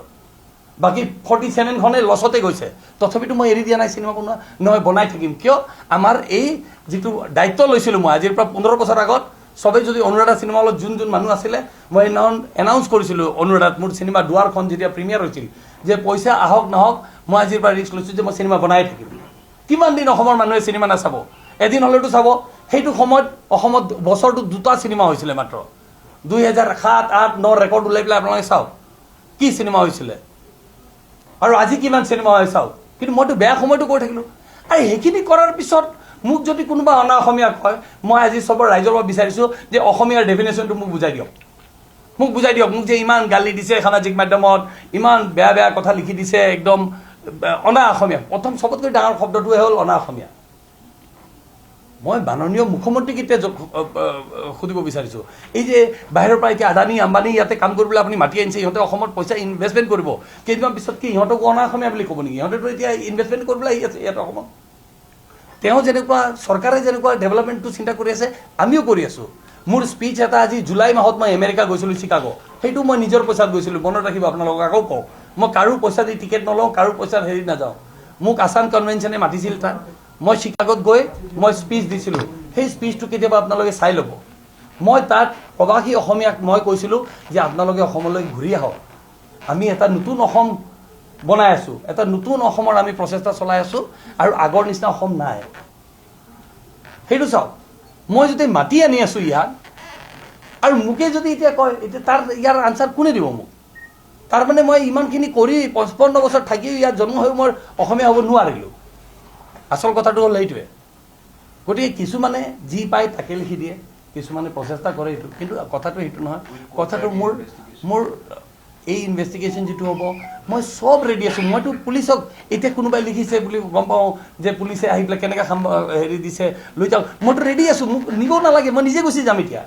বাকী 47খনে লছতে গৈছে। তথাপিতো মই এৰি দিয়া নাই চিনেমা বনোৱা, নহয় বনাই থাকিম। কিয়? আমাৰ এই যিটো দায়িত্ব লৈছিলোঁ মই আজিৰ পৰা 15 বছৰ আগত, চবেই যদি অনুৰাধা চিনেমা হলত যোন যোন মানুহ আছিলে, মই সেইদিনাখন এনাউন্স কৰিছিলোঁ অনুৰাধাত মোৰ চিনেমা দুৱাৰখন যেতিয়া প্ৰিমিয়াৰ হৈছিল, যে পইচা আহক নাহক মই আজিৰ পৰা ৰিস্ক লৈছোঁ যে মই চিনেমা বনাই থাকিম। কিমান দিন অসমৰ মানুহে চিনেমা নাচাব? এদিন হ'লেতো চাব। সেইটো সময়ত অসমত বছৰটোত 2টা চিনেমা হৈছিলে মাত্ৰ। 2007, 8, 9 ৰেকৰ্ড ওলাই পেলাই আপোনালোকে চাওক কি চিনেমা হৈছিলে আৰু আজি কিমান চিনেমা হয় চাওক। কিন্তু মইতো বেয়া সময়টো কৈ থাকিলোঁ। আৰু সেইখিনি কৰাৰ পিছত মোক যদি কোনোবা অনা অসমীয়া কয়, মই আজি চবৰ ৰাইজৰ পৰা বিচাৰিছোঁ যে অসমীয়াৰ ডেফিনেশ্যনটো মোক বুজাই দিয়ক, মোক বুজাই দিয়ক। মোক যে ইমান গালি দিছে সামাজিক মাধ্যমত, ইমান বেয়া বেয়া কথা লিখি দিছে, একদম অনা অসমীয়া। প্ৰথম চবতকৈ ডাঙৰ শব্দটোৱে হ'ল অনা অসমীয়া। মই মাননীয় মুখ্যমন্ত্ৰীক এতিয়া সুধিব বিচাৰিছোঁ, এই যে বাহিৰৰ পৰা এতিয়া আদানী আম্বানী ইয়াতে কাম কৰিবলৈ আপুনি মাতি আনিছে, ইহঁতে অসমত পইচা ইনভেষ্টমেণ্ট কৰিব, কেইদিনমান পিছত কি ইহঁতকো অনা অসমীয়া বুলি ক'ব নেকি? ইহঁতেতো এতিয়া ইনভেষ্টমেণ্ট কৰিবলৈ আহি আছে ইয়াত অসমত। তেওঁ যেনেকুৱা চৰকাৰে যেনেকুৱা ডেভেলপমেণ্টটো চিন্তা কৰি আছে, আমিও কৰি আছোঁ। মোৰ স্পীচ এটা আজি জুলাই মাহত মই আমেৰিকা গৈছিলোঁ, চিকাগো, সেইটো মই নিজৰ পইচাত গৈছিলোঁ, মনত ৰাখিব। আপোনালোকক আকৌ কওঁ, মই কাৰো পইচা দি টিকেট নলওঁ, কাৰো পইচাত হেৰি নাযাওঁ। মোক আছাম কনভেনশ্যনে মাতিছিল তাত, মই চিকাগোত গৈ মই স্পীচ দিছিলোঁ। সেই স্পীচটো কেতিয়াবা আপোনালোকে চাই ল'ব। মই তাত প্ৰৱাসী অসমীয়াক মই কৈছিলোঁ যে আপোনালোকে অসমলৈ ঘূৰি আহক, আমি এটা নতুন অসম বনাই আছোঁ, এটা নতুন অসমৰ আমি প্ৰচেষ্টা চলাই আছোঁ, আৰু আগৰ নিচিনা অসম নাই। সেইটো চাওক, মই যদি মাতি আনি আছোঁ ইয়াত, আৰু মোকে যদি এতিয়া কয়, এতিয়া তাৰ ইয়াৰ আনচাৰ কোনে দিব মোক? তাৰমানে মই ইমানখিনি কৰি 55 বছৰ থাকিও ইয়াত জন্ম হৈ মই অসমীয়া হ'ব নোৱাৰিলোঁ। আচল কথাটো হ'ল সেইটোৱে। গতিকে কিছুমানে যি পায় তাকে লিখি দিয়ে, কিছুমানে প্ৰচেষ্টা কৰে এইটো, কিন্তু কথাটো সেইটো নহয়। কথাটো মোৰ মোৰ এই ইনভেষ্টিগেশ্যন যিটো হ'ব, মই চব ৰেডি আছোঁ। মইতো পুলিচক এতিয়া কোনোবাই লিখিছে বুলি গম পাওঁ যে পুলিচে আহি পেলাই কেনেকৈ হেৰি দিছে লৈ যাওক, মইতো ৰেডি আছোঁ, মোক নিব নালাগে, মই নিজে গুচি যাম। এতিয়া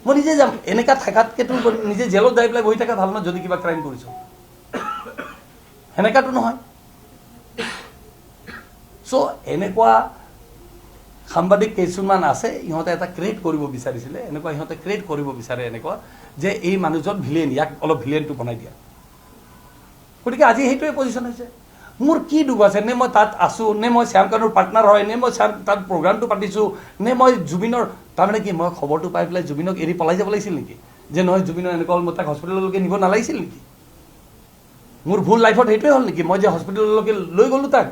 মই নিজে যাম। এনেকুৱা থকাতকৈতো নিজে জেলত যাই পেলাই বহি থকা ভাল নহয়, যদি কিবা ক্ৰাইম কৰিছোঁ। সেনেকুৱাতো নহয়। চ' এনেকুৱা সাংবাদিক কিছুমান আছে, ইহঁতে এটা ক্ৰিয়েট কৰিব বিচাৰিছিলে, এনেকুৱা ইহঁতে ক্ৰিয়েট কৰিব বিচাৰে এনেকুৱা যে এই মানুহজন ভিলেইন, ইয়াক অলপ ভিলেইনটো বনাই দিয়া। গতিকে আজি সেইটোৱে পজিশ্যন হৈছে। মোৰ কি দুখ আছে? নে মই তাত আছোঁ, নে মই শ্যাম কানুৰ পাৰ্টনাৰ হয়, নে মই শ্যাম তাত প্ৰগ্ৰামটো পাতিছোঁ, নে মই জুবিনৰ, তাৰমানে কি মই খবৰটো পাই পেলাই জুবিনক এৰি পলাই যাব লাগিছিল নেকি? যে নহয় জুবিনৰ এনেকুৱা হ'ল, মই তাক হস্পিটেললৈকে নিব নালাগিছিল নেকি? মোৰ ভুল লাইফত সেইটোৱে হ'ল নেকি? মই যে হস্পিটেললৈকে লৈ গ'লোঁ তাক।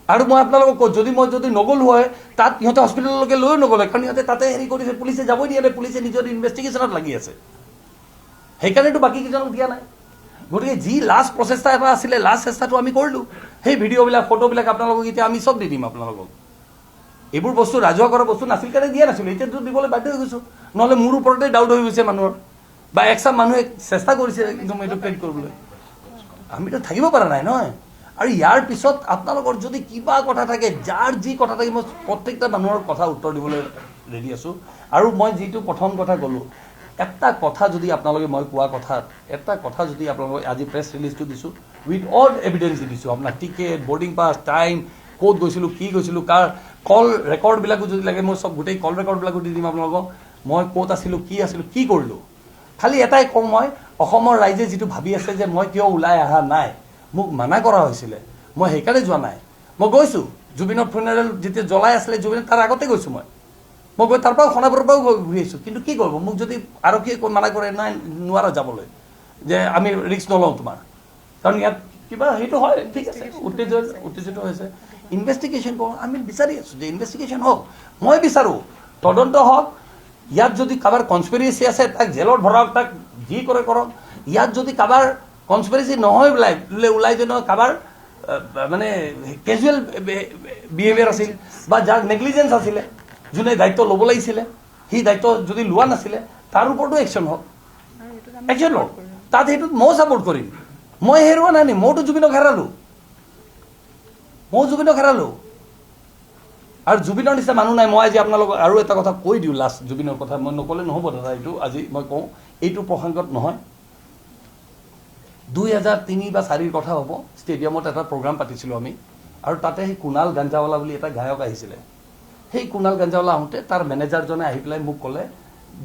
আৰু মই আপোনালোকক কওঁ, যদি মই নগ'লো হয় তাত, ইহঁতে হস্পিটেললৈকে লৈও নগ'লে, কাৰণ ইহঁতে তাতে হেৰি কৰিছে, পুলিচে যাবই দিয়া নাই, পুলিচে নিজৰ ইনভেষ্টিগেশ্যনত লাগি আছে, সেইকাৰণেতো বাকী কেইজনক দিয়া নাই। গতিকে যি লাষ্ট প্ৰচেষ্টা এটা আছিলে, লাষ্ট চেষ্টাটো আমি কৰিলোঁ। সেই ভিডিঅ'বিলাক, ফটোবিলাক আপোনালোকক এতিয়া আমি চব দি দিম আপোনালোকক। এইবোৰ বস্তু ৰাজহুৱা কৰা বস্তু নাছিল কাৰণে দিয়া নাছিলোঁ, এতিয়াতো দিবলৈ বাধ্য হৈ গৈছোঁ, নহ'লে মোৰ ওপৰতে ডাউট হৈ গৈছে মানুহৰ। বা একচাম মানুহে চেষ্টা কৰিছে একদম এইটো ক্ৰিয়েট কৰিবলৈ। আমিতো থাকিব পৰা নাই নহয়। আৰু ইয়াৰ পিছত আপোনালোকৰ যদি কিবা কথা থাকে, যাৰ যি কথা থাকে, মই প্ৰত্যেকটা মানুহৰ কথা উত্তৰ দিবলৈ ৰেডি আছোঁ। আৰু মই যিটো প্ৰথম কথা ক'লোঁ, এটা কথা যদি আপোনালোকে মই কোৱা কথাত এটা কথা যদি আপোনালোকে আজি প্ৰেছ ৰিলিজটো দিছোঁ, উইথ অল এভিডেঞ্চ দি দিছোঁ, আপোনাৰ টিকেট, বৰ্ডিং পাছ, টাইম, ক'ত গৈছিলোঁ, কি গৈছিলোঁ, কাৰ কল ৰেকৰ্ডবিলাকো যদি লাগে মই চব গোটেই কল ৰেকৰ্ডবিলাকো দি দিম আপোনালোকক, মই ক'ত আছিলোঁ, কি আছিলোঁ, কি কৰিলোঁ। খালি এটাই কওঁ মই, অসমৰ ৰাইজে যিটো ভাবি আছে যে মই কিয় ওলাই অহা নাই, মোক মানা কৰা হৈছিলে, মই সেইকাৰণে যোৱা নাই। মই গৈছোঁ, জুবিনৰ ফুনেৰেল যেতিয়া জ্বলাই আছিলে জুবিনৰ, তাৰ আগতে গৈছোঁ মই। মই গৈ তাৰ পৰাও সোণাপুৰৰ পৰাও ঘূৰি আহিছোঁ। কিন্তু কি কৰিব, মোক যদি আৰক্ষীয়ে মানা কৰে নাই নোৱাৰা যাবলৈ, যে আমি ৰিস্ক নলওঁ তোমাৰ, কাৰণ ইয়াত কিবা সেইটো হয়, ঠিক আছে, উত্তেজিত হৈছে। ইনভেষ্টিগেশ্যন কৰোঁ, আমি বিচাৰি আছোঁ যে ইনভেষ্টিগেশ্যন হওক, মই বিচাৰোঁ তদন্ত হওক। ইয়াত যদি কাৰোবাৰ কনস্পিৰেচি আছে তাক জেলত ভৰাওক, তাক যি কৰে কৰক। ইয়াত যদি কাৰোবাৰ কনস্পিৰেচি নহয় ওলাই যে নহয় কাৰোবাৰ মানে কেজুৱেল বিহেভিয়াৰ আছিল বা যাৰ নেগলিজেঞ্চ আছিলে, যোনে দায়িত্ব ল'ব লাগিছিলে সি দায়িত্ব যদি লোৱা নাছিলে, তাৰ ওপৰতো একশ্যন হওক, একশ্যন লওক। তাত সেইটোত ময়ো ছাপৰ্ট কৰিম। মই হেৰুৱা নাই নি, মইতো জুবিনক হেৰালোঁ, ময়ো জুবিনক হেৰালোঁ। আৰু জুবিনৰ নিচিনা মানুহ নাই। মই আজি আপোনালোকক আৰু এটা কথা কৈ দিওঁ, লাষ্ট জুবিনৰ কথা মই নক'লে নহ'ব দাদা, এইটো আজি মই কওঁ, এইটো প্ৰসংগত নহয়। 2003 বা 4ৰ কথা হ'ব, ষ্টেডিয়ামত এটা প্ৰগ্ৰাম পাতিছিলোঁ আমি, আৰু তাতে সেই কুণাল গাঞ্জাৱালা বুলি এটা গায়ক আহিছিলে। সেই কুণাল গাঞ্জাৱালা আহোঁতে তাৰ মেনেজাৰজনে আহি পেলাই মোক ক'লে,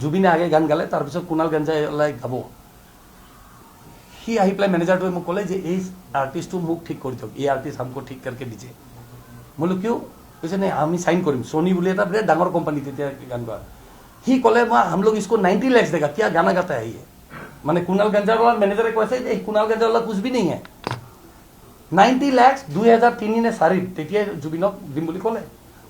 জুবিনে আগে গান গালে, তাৰপিছত কুণাল গাঞ্জাৱালাই গাব। সি আহি পেলাই মেনেজাৰটোৱে মোক ক'লে যে এই আৰ্টিষ্টটো মোক ঠিক কৰি দিয়ক, এই আৰ্টিষ্ট हमको ঠিক करके দিছে। মই বোলো কিয়? কৈছে নাই আমি চাইন কৰিম, সোনী বুলি এটা বিৰাট ডাঙৰ কোম্পানী তেতিয়া গান গোৱা। সি ক'লে মই हम लोग इसको 90 lakhs देगा, क्या गाना गाता है ये। মানে কুণাল গাঞ্জাৱালাৰ মেনেজাৰে কৈছে যে কুণাল গাঞ্জাৱালা कुछ भी नहीं है। 90 lakhs 2003 নে 4 তেতিয়াই জুবিনক দিম বুলি ক'লে।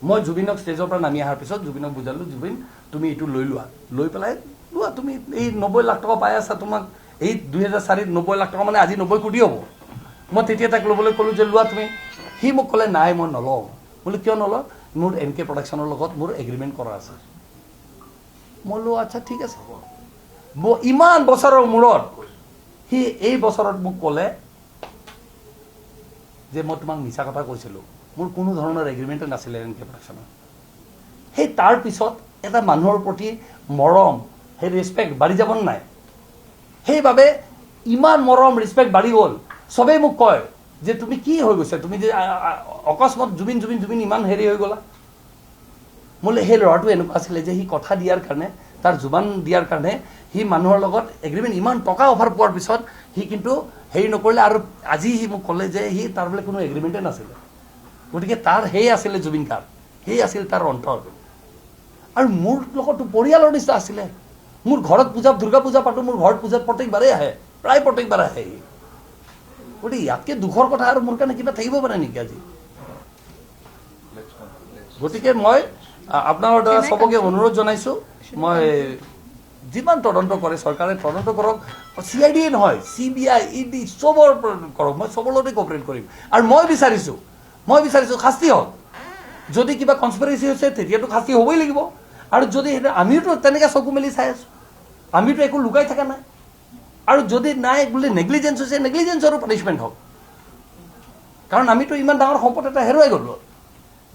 মই জুবিনক ষ্টেজৰ পৰা নামি অহাৰ পিছত জুবিনক বুজালোঁ, জুবিন তুমি এইটো লৈ লোৱা, লৈ পেলাই লোৱা, তুমি এই 90 লাখ টকা পাই আছা, তোমাক এই 2004 90 লাখ টকা মানে আজি 90 কোটি হ'ব। মই তেতিয়া তাক ল'বলৈ ক'লোঁ যে লোৱা তুমি। সি মোক ক'লে নাই মই নলওঁ। বোলো কিয় নলওঁ? মোৰ এন কে প্ৰডাকশ্যনৰ লগত মোৰ এগ্ৰিমেণ্ট কৰা আছে। মই বোলো আচ্ছা ঠিক আছে। ইমান বছৰৰ মূৰত সি এই বছৰত মোক ক'লে যে মই তোমাক মিছা কথা কৈছিলোঁ, মোৰ কোনো ধৰণৰ এগ্ৰিমেণ্টে নাছিলে এন কে প্ৰডাকশ্যনৰ। সেই তাৰপিছত এটা মানুহৰ প্ৰতি মৰম, সেই ৰেচপেক্ট বাঢ়ি যাব নাই? সেইবাবে ইমান মৰম ৰেচপেক্ট বাঢ়ি গ'ল। চবেই মোক কয় যে তুমি কি হৈ গৈছা, তুমি যে অকস্মাত জুবিন জুবিন জুবিন ইমান হেৰি হৈ গ'লা। মোলৈ সেই ল'ৰাটো এনেকুৱা আছিলে যে সি কথা দিয়াৰ কাৰণে, তাৰ জুবান দিয়াৰ কাৰণে সি মানুহৰ লগত এগ্ৰিমেণ্ট, ইমান টকা অফাৰ পোৱাৰ পিছত সি কিন্তু হেৰি নকৰিলে। আৰু আজি সি মোক ক'লে যে সি তাৰ বোলে কোনো এগ্ৰিমেণ্টে নাছিলে। গতিকে তাৰ সেই আছিলে জুবিন গাৰ্গ, সেই আছিল তাৰ অন্তৰ। আৰু মোৰ লগতো পৰিয়ালৰ নিচিনা আছিলে। মোৰ ঘৰত পূজা, দুৰ্গা পূজা পাতোঁ, মোৰ ঘৰত পূজাত প্ৰত্যেকবাৰেই আহে, প্ৰায় প্ৰত্যেকবাৰ আহে সি। গতিকে ইয়াতকৈ দুখৰ কথা আৰু মোৰ কাৰণে কিবা থাকিব পাৰে নেকি আজি? গতিকে মই আপোনালোকৰ দ্বাৰা চবকে অনুৰোধ জনাইছোঁ, মই যিমান তদন্ত কৰে চৰকাৰে তদন্ত কৰক, চি I ডিয়ে নহয়, চি বি আই, ই ডি চবৰ কৰক, মই চবৰ লগতে কঅপাৰেট কৰিম। আৰু মই বিচাৰিছোঁ শাস্তি হওক। যদি কিবা কনস্পিৰেচি হৈছে তেতিয়াতো শাস্তি হ'বই লাগিব। আৰু যদি সেইটো আমিওতো তেনেকৈ চকু মেলি চাই আছোঁ, আমিতো একো লুকাই থকা নাই। আৰু যদি নাই বোলে নেগলিজেঞ্চ হৈছে, নেগলিজেঞ্চৰো পানিছমেণ্ট হওক। কাৰণ আমিতো ইমান ডাঙৰ সম্পদ এটা হেৰুৱাই গ'লোঁ,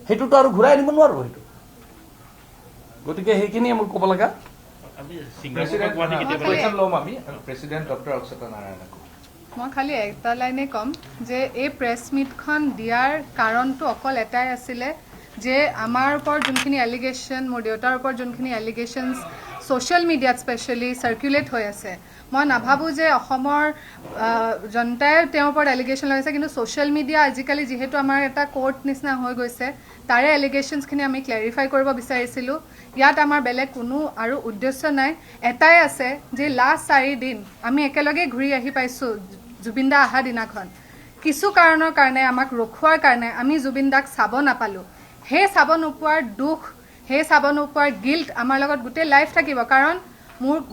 সেইটোতো আৰু ঘূৰাই আনিব নোৱাৰোঁ সেইটো। গতিকে সেইখিনিয়ে মোৰ ক'ব লগা।
মই খালি এটা লাইনে ক'ম যে এই প্ৰেছ মিটখন দিয়াৰ কাৰণটো অকল এটাই আছিলে যে আমাৰ ওপৰত যোনখিনি এলিগেশ্যন, মোৰ দেউতাৰ ওপৰত যোনখিনি এলিগেশ্যনছ ছ'চিয়েল মিডিয়াত স্পেচিয়েলি চাৰ্কুলেট হৈ আছে, মই নাভাবোঁ যে অসমৰ জনতাই তেওঁৰ ওপৰত এলিগেশ্যন লগাইছে, কিন্তু ছ'চিয়েল মিডিয়া আজিকালি যিহেতু আমাৰ এটা কোৰ্ট নিচিনা হৈ গৈছে, তাৰে এলিগেশ্যনছখিনি আমি ক্লেৰিফাই কৰিব বিচাৰিছিলোঁ। ইয়াত আমাৰ বেলেগ কোনো আৰু উদ্দেশ্য নাই, এটাই আছে যে লাষ্ট 4 দিন আমি একেলগে ঘূৰি আহি পাইছোঁ। জুবিন দা অহা দিনাখন কিছু কাৰণৰ কাৰণে আমাক ৰখোৱাৰ কাৰণে আমি জুবিন দাক চাব নাপালোঁ। সেই চাব নোপোৱাৰ দুখ, সেই চাব নোপোৱাৰ গিল্ট আমাৰ লগত গোটেই লাইফ থাকিব। কাৰণ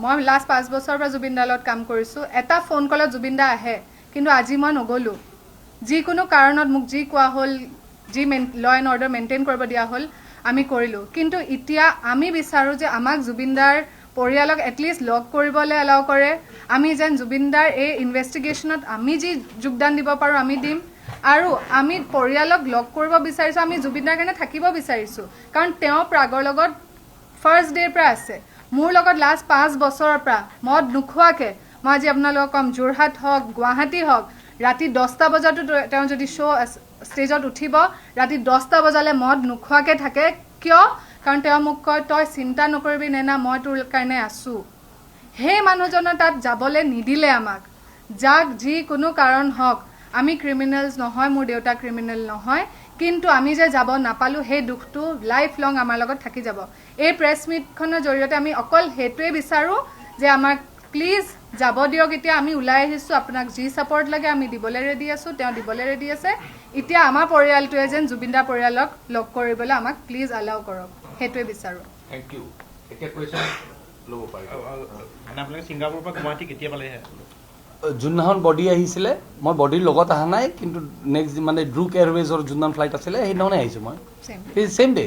মই লাষ্ট 5 বছৰৰ পৰা জুবিন দাৰ লগত কাম কৰিছোঁ, এটা ফোন কলত জুবিন দা আহে, কিন্তু আজি মই নগ'লোঁ। যিকোনো কাৰণত মোক যি কোৱা হ'ল, যি ল এণ্ড অৰ্ডাৰ মেইনটেইন কৰিব দিয়া হ'ল, আমি কৰিলোঁ। কিন্তু এতিয়া আমি বিচাৰোঁ যে আমাক জুবিন দাৰ পৰিয়ালক এটলিষ্ট লগ কৰিবলৈ এলাউ কৰে। আমি যেন জুবিনদাৰ এই ইনভেষ্টিগেশ্যনত আমি যি যোগদান দিব পাৰোঁ আমি দিম, আৰু আমি পৰিয়ালক লগ কৰিব বিচাৰিছোঁ, আমি জুবিনদাৰ কাৰণে থাকিব বিচাৰিছোঁ, কাৰণ তেওঁ প্ৰাগৰ লগত ফাৰ্ষ্ট ডে'ৰ পৰা আছে, মোৰ লগত লাষ্ট 5 বছৰৰ পৰা মদ নোখোৱাকৈ। মই আজি আপোনালোকক ক'ম, যোৰহাট হওক গুৱাহাটী হওক, ৰাতি 10টা বজাতো তেওঁ যদি শ্ব' ষ্টেজত উঠিব, ৰাতি 10টা বজালৈ মদ নোখোৱাকৈ থাকে। কিয়? কাৰণ তেওঁ মোক কয়, তই চিন্তা নকৰিবি নেনা, মই তোৰ কাৰণে আছোঁ। সেই মানুহজনৰ তাত যাবলৈ নিদিলে আমাক, যাক যিকোনো কাৰণ হওক, আমি ক্ৰিমিনেলছ নহয়, মোৰ দেউতা ক্ৰিমিনেল নহয়, কিন্তু আমি যে যাব নাপালোঁ সেই দুখটো লাইফ লং আমাৰ লগত থাকি যাব। এই প্ৰেছ মিটখনৰ জৰিয়তে আমি অকল সেইটোৱে বিচাৰোঁ যে আমাক প্লিজ যাব দিয়ক। এতিয়া আমি ওলাই আহিছোঁ, আপোনাক যি ছাপৰ্ট লাগে আমি দিবলৈ ৰেডি আছোঁ, তেওঁ দিবলৈ ৰেডি আছে। এতিয়া আমাৰ পৰিয়ালটোৱে যেন জুবিনদাৰ পৰিয়ালক লগ কৰিবলৈ আমাক প্লিজ এলাউ কৰক, সেইটোৱে বিচাৰোঁ।
Thank U. এতিয়া কুৱেশ্যন ল'ব পাৰিব।
মানে আপোনালোকে ছিংগাপুৰৰ পৰা গুৱাহাটী কেতিয়া পালেহে?
যোনদিনাখন বডি আহিছিলে, মই বডিৰ লগত অহা নাই, কিন্তু নেক্সট মানে ড্ৰুক এয়াৰৱেজৰ যোনদিনাখন ফ্লাইট আছিলে সেইদিনাখনে আহিছোঁ মই, ছেইম ডে।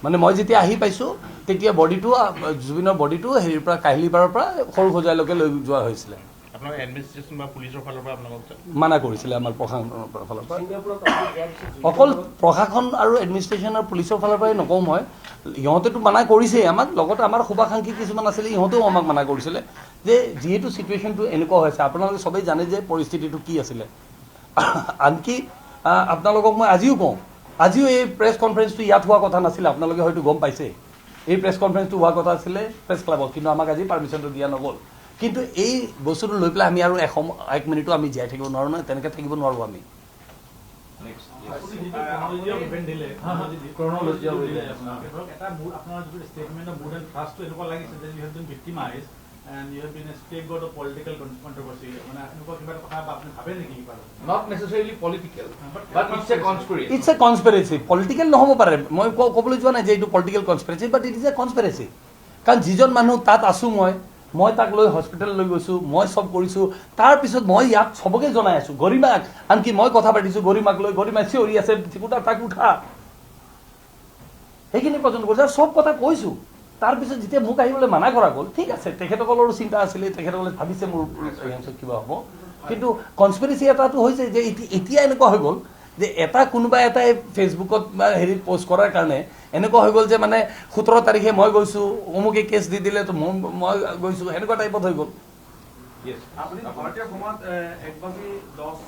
মানে মই যেতিয়া আহি পাইছোঁ তেতিয়া বডিটো, জুবিনৰ বডিটো হেৰিৰ পৰা কাহিলীপাৰৰ পৰা সৰু সজাইলৈকে লৈ যোৱা হৈছিলে। মানা কৰিছিলে আমাৰ প্ৰশাসনৰ ফালৰ পৰা। অকল প্ৰশাসন আৰু এডমিনিষ্ট্ৰেশ্যন আৰু পুলিচৰ ফালৰ পৰাই নকওঁ মই, ইহঁতেতো মানা কৰিছেই আমাক, লগতে আমাৰ শুভাকাংক্ষী কিছুমান আছিলে, ইহঁতেও আমাক মানা কৰিছিলে যে যিহেতু চিটুৱেশ্যনটো এনেকুৱা হৈছে, আপোনালোকে চবেই জানে যে পৰিস্থিতিটো কি আছিলে। আনকি আপোনালোকক মই আজিও কওঁ, আজিও এই প্ৰেছ কনফাৰেঞ্চটো ইয়াত হোৱা কথা নাছিলে, আপোনালোকে হয়তো গম পাইছে। এই প্ৰেছ কনফাৰেঞ্চটো হোৱা কথা আছিলে প্ৰেছ ক্লাবত, কিন্তু আমাক আজি পাৰ্মিশ্যনটো দিয়া নগ'ল। কিন্তু এই বস্তুটো লৈ পেলাই আমি আৰু এক মিনিটো আমি জীয়াই থাকিব নোৱাৰোঁ নহয়, তেনেকৈ থাকিব নোৱাৰোঁ আমি। It's a conspiracy. Political নহ'ব পাৰে, মই ক'বলৈ যোৱা নাই যে এইটো political conspiracy, but it is a conspiracy. কাৰণ যিজন মানুহ তাত আছোঁ, মই তাক লৈ হস্পিটেল লৈ গৈছোঁ, মই চব কৰিছোঁ, তাৰপিছত মই ইয়াত চবকে জনাই আছোঁ, গৰিমাক আনকি মই কথা পাতিছোঁ গৰিমাক লৈ, গৰিমাই চিঞৰি আছে চিকুটা তাক উঠা, সেইখিনি পৰ্যন্ত কৰিছোঁ আৰু চব কথা কৈছোঁ। তাৰপিছত যেতিয়া মোক আহিবলৈ মানা কৰা গ'ল, ঠিক আছে, তেখেতসকলৰো চিন্তা আছিলে, তেখেতসকলে ভাবিছে মোৰ কিবা হ'ব, কিন্তু কনস্পিৰেচি এটাটো হৈছে যে এতিয়া এনেকুৱা হৈ গ'ল যে এটা কোনোবা এটাই ফেচবুকত বা হেৰিত পষ্ট কৰাৰ কাৰণে এনেকুৱা হৈ গ'ল যে মানে 17 তাৰিখে মই গৈছোঁ, অমুকে কেছ দি দিলে তো মই গৈছোঁ, সেনেকুৱা টাইপত হৈ গ'ল।
আপুনি ভাৰতীয় সময়ত 1:10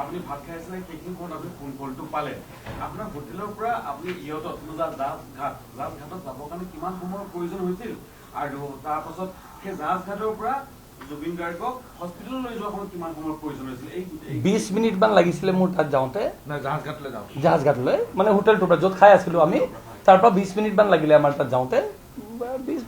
আপুনি ভাত খাই আছিলে, সেইখিনি সময়ত আপুনি ফোন কলটো পালে। আপোনাৰ হোটেলৰ পৰা আপুনি ইয়টত জাহাজঘাটত যাবৰ কাৰণে কিমান সময়ৰ প্ৰয়োজন হৈছিল, আৰু তাৰপাছত সেই জাহাজঘাটৰ পৰা জুবিন গাৰ্গক হস্পিটেললৈ যোৱাৰ সময়ত কিমান সময়ৰ প্ৰয়োজন হৈছিল? এই
20 মিনিটমান লাগিছিলে মোৰ তাত যাওঁতে, জাহাজঘাটলৈ, মানে হোটেলটোৰ পৰা য'ত খাই আছিলোঁ আমি, তাৰ পৰা 20 মিনিটমান লাগিলে আমাৰ তাত যাওঁতে,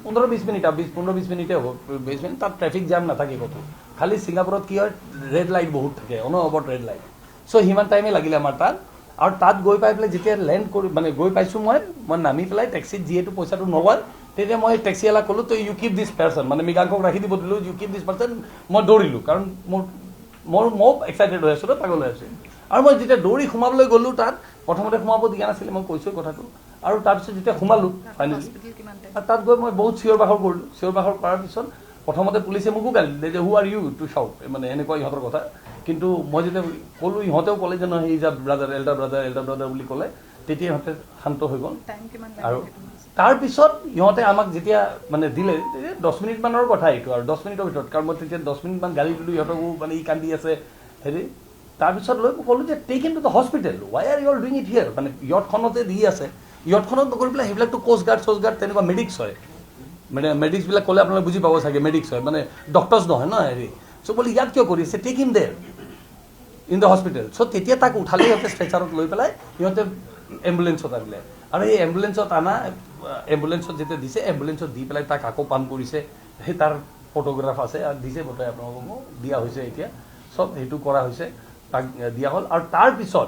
15-20 মিনিট, আৰু 15-20 মিনিটে হ'ব, 20 মিনিট। তাত ট্ৰেফিক জাম নাথাকে ক'তো, খালি ছিংগাপুৰত কি হয় ৰেড লাইট বহুত থাকে, অনবৰত ৰেড লাইট। চ' সিমান টাইমে লাগিলে আমাৰ তাত। আৰু তাত গৈ পাই পেলাই যেতিয়া লেণ্ড কৰি মানে গৈ পাইছোঁ, মই নামি পেলাই টেক্সিত যিহেতু পইচাটো নলয়, তেতিয়া মই টেক্সিৱালাক ক'লোঁ তই ইউ কিপ দিছ পাৰ্চন, মানে মৃগাংকক ৰাখি দিব দিলোঁ, ইউ কিপ দিছ পাৰ্চন। মই দৌৰিলোঁ, কাৰণ মোৰ ময়ো এক্সাইটেড হৈ আছোঁ, পাগল হৈ আছোঁ। আৰু মই যেতিয়া দৌৰি সোমাবলৈ গ'লোঁ তাত, প্ৰথমতে সোমাব দিয়া নাছিলে, মই কৈছোঁ কথাটো, আৰু তাৰপিছত যেতিয়া সোমালোঁ ফাইনেলি তাত গৈ মই বহুত চিঞৰ বাখৰ কৰিলোঁ। চিঞৰ বাখৰ কৰাৰ পিছত প্ৰথমতে পুলিচে মোকো গালি দিলে যে who are you to shout, মানে এনেকুৱা ইহঁতৰ কথা। কিন্তু মই যেতিয়া ক'লোঁ, ইহঁতেও ক'লে যে নহয়, is a brother, elder brother, elder brother বুলি ক'লে, তেতিয়া ইহঁতে শান্ত হৈ গ'ল। আৰু তাৰপিছত ইহঁতে আমাক যেতিয়া মানে দিলে, 10 মিনিটমানৰ কথা এইটো, আৰু 10 মিনিটৰ ভিতৰত, কাৰণ মই তেতিয়া 10 মিনিটমান গালি দিলোঁ ইহঁতকো, মানে ই কান্দি আছে হেৰি। তাৰপিছত লৈ মই ক'লোঁ যে take him to the hospital, why are you all doing it here, মানে ইয়টখনতে দি আছে, ইয়টখনত নকৰি পেলাই সেইবিলাকতো কোষ্ট গাৰ্ড চ'ষ্ট গাৰ্ড তেনেকুৱা মেডিক্স হয়, মানে মেডিক্সবিলাক ক'লে আপোনালোকে বুজি পাব চাগে, মেডিক্স হয় মানে ডক্টৰ্ছ নহয় ন হেৰি। চ' বোলে ইয়াত কিয় কৰিছে, take him there in the hospital. So তেতিয়া তাক উঠালে সিহঁতে ষ্ট্ৰেচাৰত লৈ পেলাই সিহঁতে এম্বুলেঞ্চত আনিলে, আৰু সেই এম্বুলেঞ্চত অনা, এম্বুলেঞ্চত যেতিয়া দিছে, এম্বুলেঞ্চত দি পেলাই তাক আকৌ পাম্প কৰিছে, সেই তাৰ ফটোগ্ৰাফ আছে আৰু দিছে বোধহয় আপোনালোকক দিয়া হৈছে, এতিয়া চব সেইটো কৰা হৈছে, তাক দিয়া হ'ল। আৰু তাৰপিছত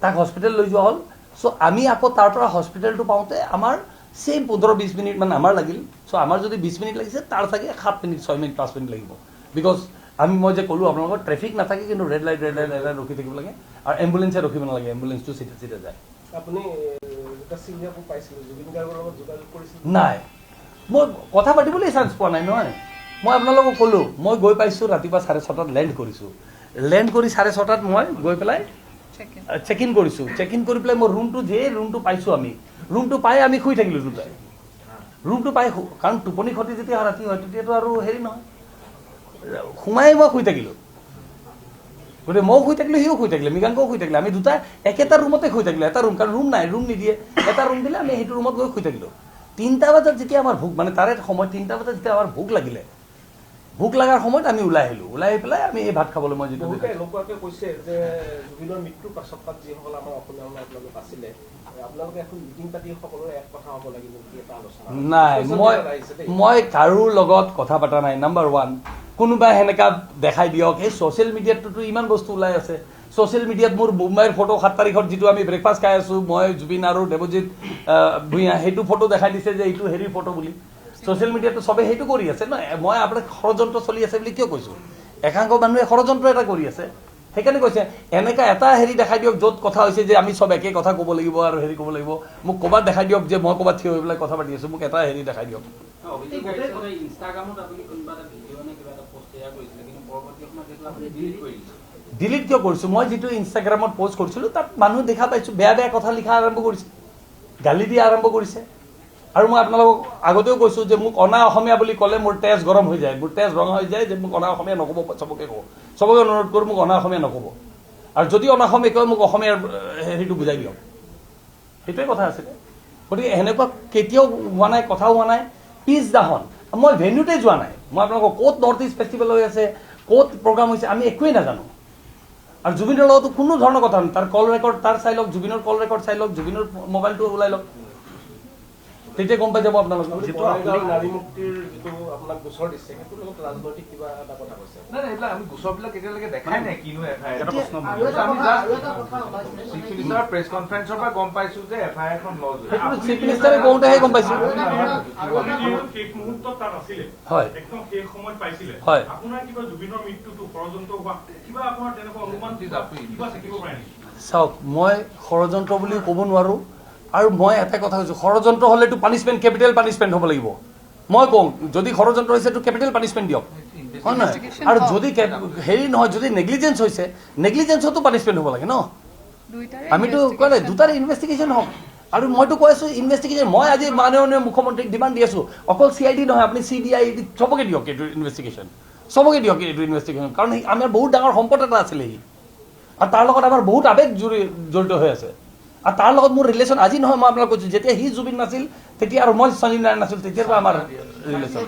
তাক হস্পিটেল লৈ যোৱা হ'ল। চ' আমি আকৌ তাৰ পৰা হস্পিটেলটো পাওঁতে আমাৰ ছেইম 15-20 মিনিটমান আমাৰ লাগিল। চ' আমাৰ যদি 20 মিনিট লাগিছে, তাৰ চাগে 7 মিনিট, 6 মিনিট, 5 মিনিট লাগিব, because আমি মই যে ক'লোঁ আপোনালোকৰ ট্ৰেফিক নাথাকে, কিন্তু red light red light red light ৰখি থাকিব লাগে, আৰু এম্বুলেঞ্চে ৰখিব নালাগে, এম্বুলেঞ্চটো চিধা চিধা যায়।
আপুনি ছিংগাপুৰ পাইছিল, জুবিন গাৰ্গৰ লগত যোগাযোগ কৰিছিল?
নাই, মই কথা পাতিবলৈ চান্স পোৱা নাই নহয়। মই আপোনালোকক ক'লোঁ, মই গৈ পাইছোঁ ৰাতিপুৱা 6:30ত লেণ্ড কৰিছোঁ, লেণ্ড কৰি 6:30ত মই গৈ পেলাই চেক ইন কৰিছোঁ। চেক ইন কৰি পেলাই মই ৰুমটো, যে ৰুমটো পাইছোঁ, আমি ৰুমটো পাই আমি শুই থাকিলোঁ দুটাই। ৰুমটো পাই, কাৰণ টোপনি খতি যেতিয়া ৰাতি হয় তেতিয়াতো আৰু হেৰি নহয়, সোমাই মই শুই থাকিলোঁ। গতিকে ময়ো শুই থাকিলোঁ, সিও শুই থাকিলে, মৃগাংকও শুই থাকিলে, আমি দুটা একেটা ৰুমতে শুই থাকিলোঁ। এটা ৰুম, কাৰণ ৰুম নাই, ৰুম নিদিয়ে, এটা ৰুম দিলে আমি সেইটো ৰুমত গৈ শুই থাকিলোঁ। 3টা বজাত যেতিয়া আমাৰ ভোক, মানে তাৰে সময় 3টা বজাত যেতিয়া আমাৰ ভোক লাগিলে, ভোক লগাৰ সময়ত আমি ওলাই আহিলোঁ। ওলাই আহি পেলাই আমি এই ভাত খাবলৈ মই যিটো
এনেকুৱাকে কৈছে যে জুবিনৰ মৃত্যুৰ পাছত তাত যিসকল আমাৰ অসমীয়া মানুহ আপোনালোক আছিলে, আপোনালোকে এখন মিটিং পাতি সকলোৰে এক কথা হ'ব লাগিব কি এটা আলোচনা
নাই। মই কাৰো লগত কথা পতা নাই। নাম্বাৰ 1, কোনোবাই সেনেকা দেখাই দিয়ক। এই ছ'চিয়েল মিডিয়াতটোতো ইমান বস্তু ওলাই আছে। ছ'চিয়েল মিডিয়াত মোৰ মুম্বাইৰ ফটো 7 তাৰিখত যিটো আমি ব্ৰেকফাষ্ট খাই আছোঁ, মই জুবিন আৰু দেৱজিৎ ভূঞা, সেইটো ফটো দেখাই দিছে যে এইটো হেৰিৰ ফটো বুলি। ছ'চিয়েল মিডিয়াটো চবে সেইটো কৰি আছে ন। মই আপোনাক ষড়যন্ত্ৰ চলি আছে বুলি কিয় কৈছোঁ? একাংশ মানুহে ষড়যন্ত্ৰ এটা কৰি আছে, সেইকাৰণে কৈছে। এনেকুৱা এটা হেৰি দেখাই দিয়ক য'ত কথা হৈছে যে আমি চব একে কথা ক'ব লাগিব আৰু হেৰি ক'ব লাগিব। মোক ক'ৰবাত দেখাই দিয়ক যে মই ক'ৰবাত থিয় হৈ পেলাই কথা পাতি আছোঁ, মোক এটা হেৰি দেখাই দিয়ক। ডিলিট কিয় কৰিছোঁ? মই যিটো ইনষ্টাগ্ৰামত পষ্ট কৰিছিলোঁ তাত মানুহ দেখা পাইছোঁ বেয়া বেয়া কথা লিখা আৰম্ভ কৰিছে, গালি দিয়া আৰম্ভ কৰিছে। আৰু মই আপোনালোকক আগতেও কৈছোঁ যে মোক অনা অসমীয়া বুলি ক'লে মোৰ তেজ গৰম হৈ যায়, মোৰ তেজ ৰঙা হৈ যায়, যে মোক অনা অসমীয়া নক'ব। চবকে কওঁ, চবকে অনুৰোধ কৰোঁ মোক অনা অসমীয়া নক'ব। আৰু যদি অনা অসমীয়া কয় মোক অসমীয়াৰ হেৰিটো বুজাই দিয়ক, সেইটোৱে কথা আছিলে। গতিকে সেনেকুৱা কেতিয়াও হোৱা নাই, কথাও হোৱা নাই। পিছদিনাখন মই ভেন্যুতে যোৱা নাই। মই আপোনালোকক ক'ত নৰ্থ ইষ্ট ফেষ্টিভেল হৈ আছে, ক'ত প্ৰগ্ৰাম হৈছে, আমি একোৱেই নাজানো। আৰু জুবিনৰ লগতো কোনো ধৰণৰ কথা নাই। তাৰ কল ৰেকৰ্ড তাৰ চাই লওক, জুবিনৰ কল ৰেকৰ্ড চাই লওক, জুবিনৰ মোবাইলটো ওলাই লওক, তেতিয়া গম পাই যাব আপোনালোকে।
নাৰী মুক্তিৰ যিটো আপোনাক গোচৰ দিছে সেইটোৰ লগত ৰাজনৈতিক কিবা এটা কথা কৈছে?
নাই নাই, এইবিলাক আমি গোচৰবিলাক এতিয়ালৈকে দেখাই নাই কিনো F I R. Chief minister press কনফাৰেন্সৰ পৰা গম পাইছো যে এফ I আৰখন লজ হৈছে।
সেইটো চিফ মিনিষ্টাৰে কওঁতেহে গম পাইছো।
শেষ মুহূৰ্তত তাত আছিলে,
হয়,
একদম শেষ সময়ত পাইছিলে।
হয়,
আপোনাৰ কিবা জুবিনৰ মৃত্যুটো ষড়যন্ত্ৰ হোৱা কিবা আপোনাৰ তেনেকুৱা অনুমান কিবা থাকিব পাৰে নেকি?
চাওক, মই ষড়যন্ত্ৰ বুলিও ক'ব নোৱাৰো। আৰু মই এটা কথা কৈছোঁ, ষড়যন্ত্ৰ হ'লেতো পানিছমেণ্ট, কেপিটেল পানিছমেণ্ট হ'ব লাগিব। মই কওঁ যদি ষড়যন্ত্ৰ হৈছে তো কেপিটেল পানিছমেণ্ট দিয়ক, হয় নহয়? আৰু যদি হেৰি নহয়, যদি নেগলিজেঞ্চ হৈছে, নেগলিজেঞ্চতো পানিছমেণ্ট হ'ব লাগে ন। আমিতো কোৱা নাই দুটাৰ ইনভেষ্টিগেশ্যন হওক। আৰু মইতো কৈ আছোঁ ইনভেষ্টিগেশ্যন, মই আজি মাননীয় মুখ্যমন্ত্ৰীক ডিমাণ্ড দি আছোঁ, অকল চি I D নহয়, আপুনি চি ডি I D চবকে দিয়ক এইটো ইনভেষ্টিগেশ্যন, চবকে দিয়ক এইটো ইনভেষ্টিগেশ্যন। কাৰণ আমাৰ বহুত ডাঙৰ সম্পদ এটা আছিলে সি, আৰু তাৰ লগত আমাৰ বহুত আৱেগ জড়িত হৈ আছে। আৰু তাৰ লগত মোৰ ৰিলেশ্যন আজি নহয়, মই আপোনাক কৈছোঁ, যেতিয়া সি জুবিন নাছিল তেতিয়া আৰু মই সঞ্জীৱ নাৰায়ণ নাছিল, তেতিয়াৰ পৰা আমাৰ ৰিলেশ্যন।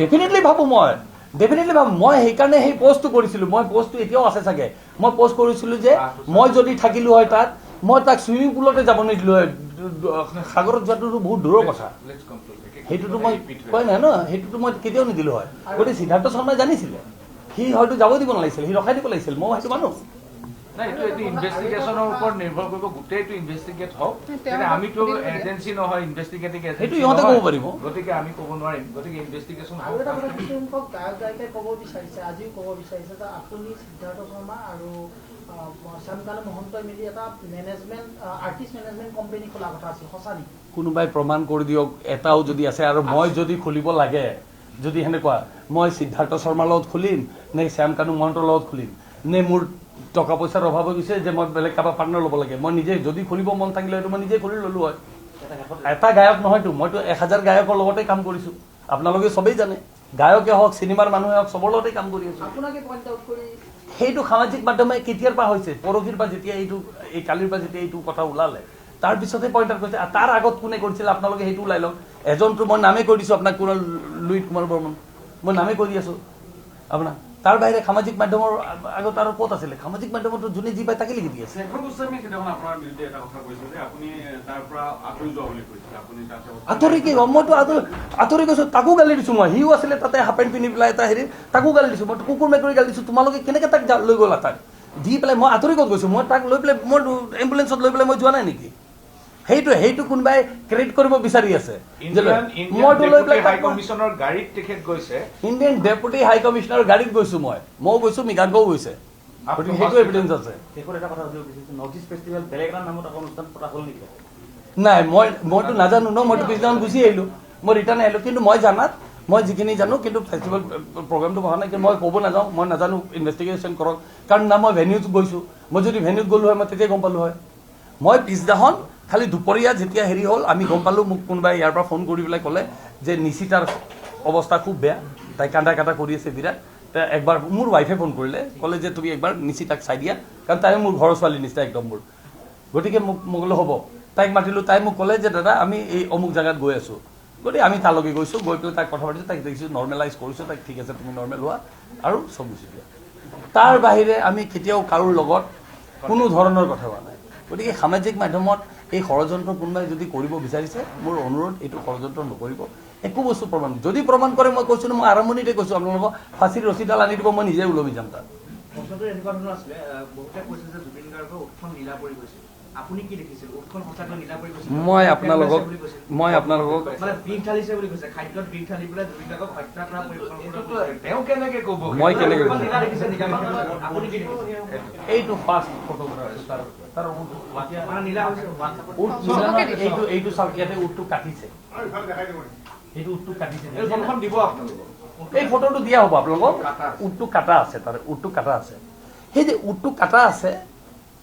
ডেফিনেটলি ভাবোঁ, মই ডেফিনেটলি ভাবোঁ। মই সেইকাৰণে সেই পষ্টটো কৰিছিলোঁ। মই পষ্টটো এতিয়াও আছে চাগে। মই পষ্ট কৰিছিলোঁ যে মই যদি থাকিলোঁ হয় তাত, মই তাক চুইমিং পুলতে যাব নিদিলোঁ হয়, সাগৰত যোৱাটোতো বহুত দূৰৰ কথা, সেইটোতো মই কোৱা নাই ন, সেইটোতো মই কেতিয়াও নিদিলোঁ হয়। গতিকে সিদ্ধাৰ্থ শৰ্মাই জানিছিলে, সি হয়তো যাব দিব নালাগিছিল, সি ৰখাই দিব লাগিছিল। মই সেইটো মানুহ
নাই, এইটো এইটো ইনভেষ্টিগেশ্যনৰ ওপৰত নিৰ্ভৰ কৰিব, গোটেইটো ইনভেষ্টিগেট হওক। আমিতো এজেঞ্চি নহয়, ইনভেষ্টিগেটিং এজেঞ্চি,
সেইটো ইহঁতে ক'ব পাৰিব,
গতিকে আমি ক'ব নোৱাৰিম। গতিকে ইনভেষ্টিগেশ্যন।
আৰু এটা কথা, কিছুসংখ্যক গায়ক গায়িকাই ক'ব বিচাৰিছে, আজিও ক'ব বিচাৰিছে যে আপুনি সিদ্ধাৰ্থ শৰ্মা আৰু শ্যামকানু মহন্তই মিলি এটা মেনেজমেণ্ট, আৰ্টিষ্ট মেনেজমেণ্ট কোম্পানী খোলা কথা আছিল, সঁচা নেকি?
কোনোবাই প্ৰমাণ কৰি দিয়ক, এটাও যদি আছে। আৰু মই যদি খুলিব লাগে, যদি সেনেকুৱা, মই সিদ্ধাৰ্থ শৰ্মাৰ লগত খুলিম নে শ্যামকানু মহন্তৰ লগত খুলিম, নে মোৰ টকা পইচাৰ অভাৱ হৈ গৈছে যে মই বেলেগ কাৰোবাৰ পাৰ্টনাৰ ল'ব লাগে? মই নিজে যদি খুলিব মন থাকিলে হয়তো মই নিজে খুলি ল'লোঁ হয়। এটা গায়ক নহয়তো, মইতো 1000 গায়কৰ লগতে কাম কৰিছোঁ, আপোনালোকে চবেই জানে, গায়কে হওক, চিনেমাৰ মানুহে হওক, চবৰ লগতে কাম কৰি আছোঁ। সেইটো সামাজিক মাধ্যমে কেতিয়াৰ পৰা হৈছে? পৰহিৰ পৰা যেতিয়া এইটো, এই কালিৰ পৰা যেতিয়া এইটো কথা ওলালে, তাৰপিছতহে পইণ্ট আউট কৰিছে। তাৰ আগত কোনে কৰিছিল আপোনালোকে সেইটো ওলাই লওক। এজনটো মই নামেই কৈ দিছোঁ আপোনাক, কোন, লুইত কুমাৰ বৰ্মন, মই নামেই কৈ দি আছোঁ আপোনাক। তাৰ বাহিৰে সামাজিক মাধ্যমৰ আগত আৰু ক'ত আছিলে? সামাজিক মাধ্যমতো যোনে যি পায় তাকে লিখি দি আছে। আঁতৰি কি? মইতো আঁতৰি গৈছোঁ, তাকো গালি দিছোঁ মই। সিও আছিলে তাতে হাফ পেণ্ট পিন্ধি পেলাই এটা হেৰি, তাকো গালি দিছোঁ মই, কুকুৰ মেকুৰী গালি দিছোঁ, তোমালোকে কেনেকৈ তাক লৈ গ'লা? তাক দি পেলাই মই আঁতৰি ক'ত গৈছোঁ? মই তাক লৈ পেলাই, মই এম্বুলেঞ্চত লৈ পেলাই মই যোৱা নাই নেকি? সেইটো কোনোবাই ক্ৰেডিট কৰিব বিচাৰি আছে।
মইতো লৈ পেলাই হাই কমিশ্যনৰ গাড়ীত তেখেত গৈছে,
ইণ্ডিয়ান ডেপুটি হাই কমিশ্যনাৰ গাড়ীত গৈছো মই, ময়ো গৈছো, মৃগাংকও গৈছে, গতিকে সেইটো এভিডেন্স আছে। নাই, মইতো নাজানো ন, মইতো পিছদিনাখন গুচি আহিলো, মই ৰিটাৰ্ণ আহিলো। কিন্তু মই জানাত, মই যিখিনি জানো, কিন্তু ফেষ্টিভেল প্ৰগ্ৰামটো হোৱা নাই, কিন্তু মই ক'ব নাযাওঁ, মই নাজানো, ইনভেষ্টিগেশ্যন কৰক। কাৰণ না মই ভেন্যুত গৈছোঁ, মই যদি ভেন্যুত গ'লো হয় মই তেতিয়াই গম পালোঁ হয়। মই পিছদিনাখন খালি দুপৰীয়া যেতিয়া হেৰি হ'ল আমি গম পালোঁ, মোক কোনোবাই ইয়াৰ পৰা ফোন কৰি পেলাই ক'লে যে নিশিতাৰ অৱস্থা খুব বেয়া, তাই কান্দা কাটা কৰি আছে বিৰাট। তাই একবাৰ মোৰ ৱাইফে ফোন কৰিলে, ক'লে যে তুমি একবাৰ নিশিতাক চাই দিয়া, কাৰণ তাই মোৰ ঘৰৰ ছোৱালীৰ নিচিনা একদম মোৰ। গতিকে মোক ক'লো হ'ব, তাইক মাতিলোঁ, তাই মোক ক'লে যে দাদা আমি এই অমুক জেগাত গৈ আছোঁ। গতিকে আমি তালৈকে গৈছোঁ, গৈ পেলাই তাইক কথা পাতিছোঁ, তাইক দেখিছোঁ নৰ্মেলাইজ কৰিছোঁ, তাইক ঠিক আছে তুমি নৰ্মেল হোৱা আৰু চব গুচি দিয়া। তাৰ বাহিৰে আমি কেতিয়াও কাৰোৰ লগত কোনো ধৰণৰ কথা হোৱা নাই। গতিকে সামাজিক মাধ্যমত এই ষড়যন্ত্ৰ কোনোবাই যদি কৰিব বিচাৰিছে, মোৰ অনুৰোধ এইটো ষড়যন্ত্ৰ নকৰিব। একো বস্তু প্ৰমাণ যদি প্ৰমাণ কৰে, মই কৈছোঁ, মই আৰম্ভণিতে কৈছোঁ আপোনালোকক ফাঁচীৰ ৰছীডাল আনি দিব, মই নিজে ওলমি যাম তাত। মই আপোনালোকক মই কেনেকে এইটো ফাৰ্ষ্ট ফটোগ্ৰাফ তাৰ এইটো এইটো চাওক, ইয়াতে উটটো কাটিছে, এইটো উটটো কাটিছে, এই ফটোটো দিয়া হ'ব আপোনালোকক। উটটো কাটা আছে, তাৰ উটটো কাটা আছে। সেই যে উটটো কাটা আছে,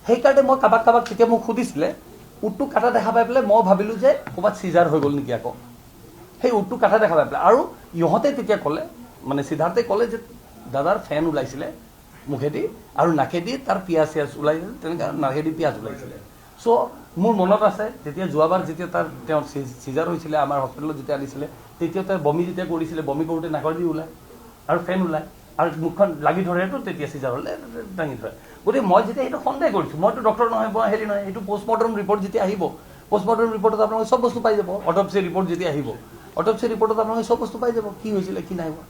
সেইকাৰণে মই কাৰোবাক কাৰোবাক তেতিয়া মোক সুধিছিলে, উটটো কাটা দেখা পাই পেলাই মই ভাবিলোঁ যে ক'ৰবাত চিজাৰ হৈ গ'ল নেকি আকৌ, সেই উটটো কাটা দেখা পাই পেলাই। আৰু ইহঁতে তেতিয়া ক'লে, মানে সিদ্ধাৰ্থে ক'লে যে দাদাৰ ফেন ওলাইছিলে মুখেদি আৰু নাকেদি তাৰ পিঁয়াজ চিয়াজ ওলাইছিলে, তেনেকৈ নাকেদি পিঁয়াজ ওলাইছিলে। চ' মোৰ মনত আছে যেতিয়া যোৱাবাৰ যেতিয়া তাৰ তেওঁৰ চিজাৰ হৈছিলে, আমাৰ হস্পিটেলত যেতিয়া আনিছিলে, তেতিয়া তেওঁ বমি যেতিয়া কৰিছিলে, বমি কৰোঁতে নাকেদি ওলায় আৰু ফেন ওলায় আৰু মুখখন লাগি ধৰেতো, তেতিয়া চিজাৰ হ'লে দাঙি ধৰে। গতিকে মই যেতিয়া সেইটো সন্দেহ কৰিছোঁ, মইতো ডক্টৰ নহয়, মই হেৰি নহয়, সেইটো পষ্টমৰ্টম ৰিপৰ্ট যেতিয়া আহিব, পষ্টমৰ্টম ৰিপৰ্টত আপোনালোকে চব বস্তু পাই যাব। অটপচি ৰিপৰ্ট যেতিয়া আহিব, অটপচি ৰিপৰ্টত আপোনালোকে চব বস্তু পাই যাব, কি হৈছিলে কি নাই হোৱা।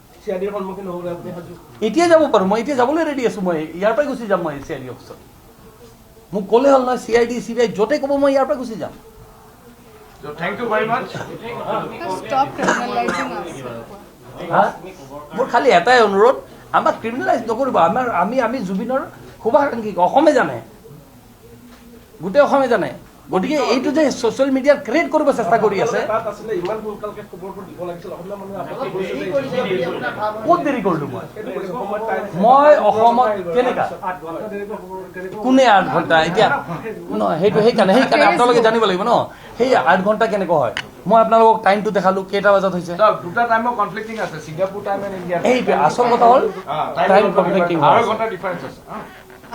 এতিয়া যাব পাৰোঁ মই, এতিয়া যাবলৈ ৰেডি আছোঁ, মই ইয়াৰ পৰাই গুচি যাম, মই চি I D অফিচত মোক ক'লে হ'ল নহয়, C I D C B আই য'তে ক'ব মই ইয়াৰ পৰা গুচি যাম। মোৰ খালি এটাই অনুৰোধ, আমাক ক্ৰিমিনেলাইজ নকৰিব। আমাৰ আমি আমি জুবিনৰ শুভাকাংক্ষী, অসমে জানে, গোটেই অসমে জানে। গতিকে এইটো যে ছ'চিয়েল মিডিয়াত ক্ৰিয়েট কৰিব চেষ্টা কৰি আছে, ক'ত দেৰি কৰিলো মই? মই অসমত কেনেকা কোনে 8 ঘণ্টা এতিয়া নহয়, সেইটো সেইকাৰণে সেইকাৰণে আপোনালোকে জানিব লাগিব ন, সেই 8 ঘণ্টা কেনেকুৱা হয়। মই আপোনালোকক টাইমটো দেখালো, কেইটা বজাত হৈছে। সেইটোৱে আচল কথা হ'ল টাইম কনফ্লিক্টিং।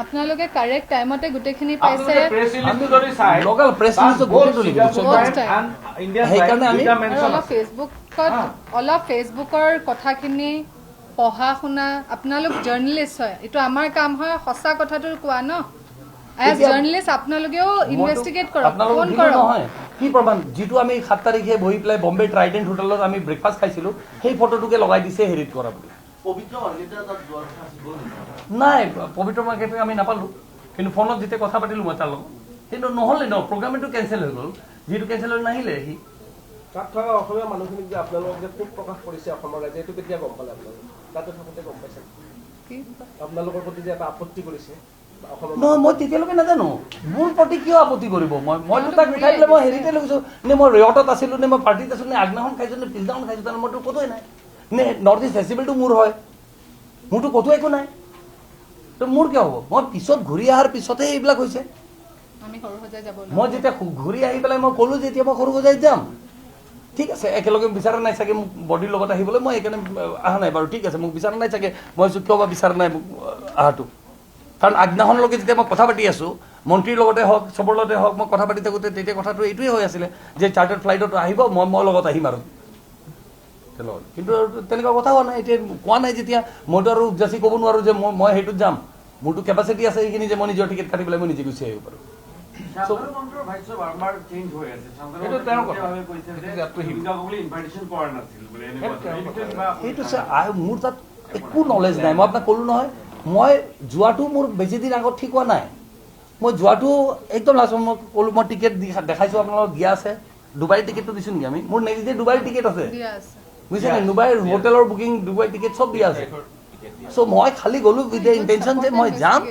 আপোনালোকে কাৰেক্ট টাইমতে গোটেইখিনি পাইছে, অলপ ফেচবুকৰ কথাখিনি পঢ়া শুনা, আপোনালোক জাৰ্নেলিষ্ট হয়, এইটো আমাৰ কাম হয় সঁচা কথাটো কোৱা ন। এজ জাৰ্নেলিষ্ট আপোনালোকেও ইনভেষ্টিগেট কৰক, ফোন কৰক।
কি প্ৰমাণ? যিটো আমি 7 তাৰিখে বহি পেলাই বম্বে ট্ৰাইডেণ্ট হোটেলত আমি ব্ৰেকফাষ্ট খাইছিলো, সেই ফটোটোকে লগাই দিছে হেৰিত কৰা বুলি। নাই, পবিত্ৰ মাৰ্কেটিং আমি নাপালো, কিন্তু ফোনত যেতিয়া কথা পাতিলো মই তাৰ লগত, কিন্তু নহ'লে ন, প্ৰগ্ৰামটো কেঞ্চেল হৈ গ'ল। যিটো কেঞ্চেল হৈ নাহিলে সি।
তাত থকা অসমীয়া মানুহখিনিক যে আপোনালোকক যে খুব প্ৰকাশ কৰিছে অসমৰ ৰাইজে, এইটো কেতিয়া গম পালে আপোনালোকে? তাতে থাকোঁতে গম পাইছে আপোনালোকৰ প্ৰতি যে এটা আপত্তি কৰিছে?
নহয়, মই তেতিয়ালৈকে নাজানো মোৰ প্ৰতি কিয় আপত্তি কৰিব। মইতো তাক উঠাই পেলাই মই হেৰিতে লৈ গৈছোঁ, নে মই ৰিয়টত আছিলোঁ, নে মই পাৰ্টিত আছিলোঁ, নে আগদিনাখন খাইছোঁ, নে পিছদিনাখন খাইছোঁ, তাৰমানে মইতো ক'তোৱে নাই। নে নৰ্থ ইষ্ট ফেষ্টিভেলটো মোৰ হয়, মোৰতো ক'তো একো নাই, তো মোৰ কিয় হ'ব? মই পিছত ঘূৰি অহাৰ পিছতহে এইবিলাক হৈছে। মই যেতিয়া ঘূৰি আহি পেলাই মই ক'লো যে এতিয়া মই সৰুসজাইত যাম, ঠিক আছে, একেলগে বিচৰা নাই চাগে মোক বডিৰ লগত আহিবলৈ, মই সেইকাৰণে অহা নাই বাৰু, ঠিক আছে, মোক বিচৰা নাই চাগে, মই ভাবিছোঁ কিয় বা বিচৰা নাই মোক অহাটো। কাৰণ আগদিনাখনলৈকে যেতিয়া মই কথা পাতি আছোঁ, মন্ত্ৰীৰ লগতে হওক চবৰ লগতে হওক, মই কথা পাতি থাকোঁতে তেতিয়া কথাটো এইটোৱে হৈ আছিলে যে চাৰ্টাৰ্ড ফ্লাইটত আহিব, মই লগত আহিম আৰু লগত। কিন্তু তেনেকুৱা কথা হোৱা নাই, এতিয়া কোৱা নাই যেতিয়া মইতো আৰু যাচি ক'ব নোৱাৰোঁ যে মই সেইটোত যাম। মোৰতো কেপাচিটি আছে সেইখিনি যে মই নিজৰ টিকেট কাটি পেলাই মই নিজে গুচি আহিব পাৰোঁ। সেইটো মোৰ তাত একো নলেজ নাই, মই আপোনাক ক'লো নহয়, মই যোৱাটো মোৰ বেছি দিন আগত ঠিক হোৱা নাই। মই যোৱাটো একদম লাষ্ট, মই ক'লো মই টিকেট দি দেখাইছোঁ আপোনালোকক, দিয়া আছে। ডুবাইৰ টিকেটটো দিছোঁ নেকি আমি? মোৰ নেক্সট ডে ডুবাইৰ টিকেট আছে, বুজিছে নাই? ডুবাইৰ হোটেলৰ বুকিং, ডুবাই টিকেট চব দিয়া আছে। চ' মই খালি গ'লো উইথ the intention যে মই যাম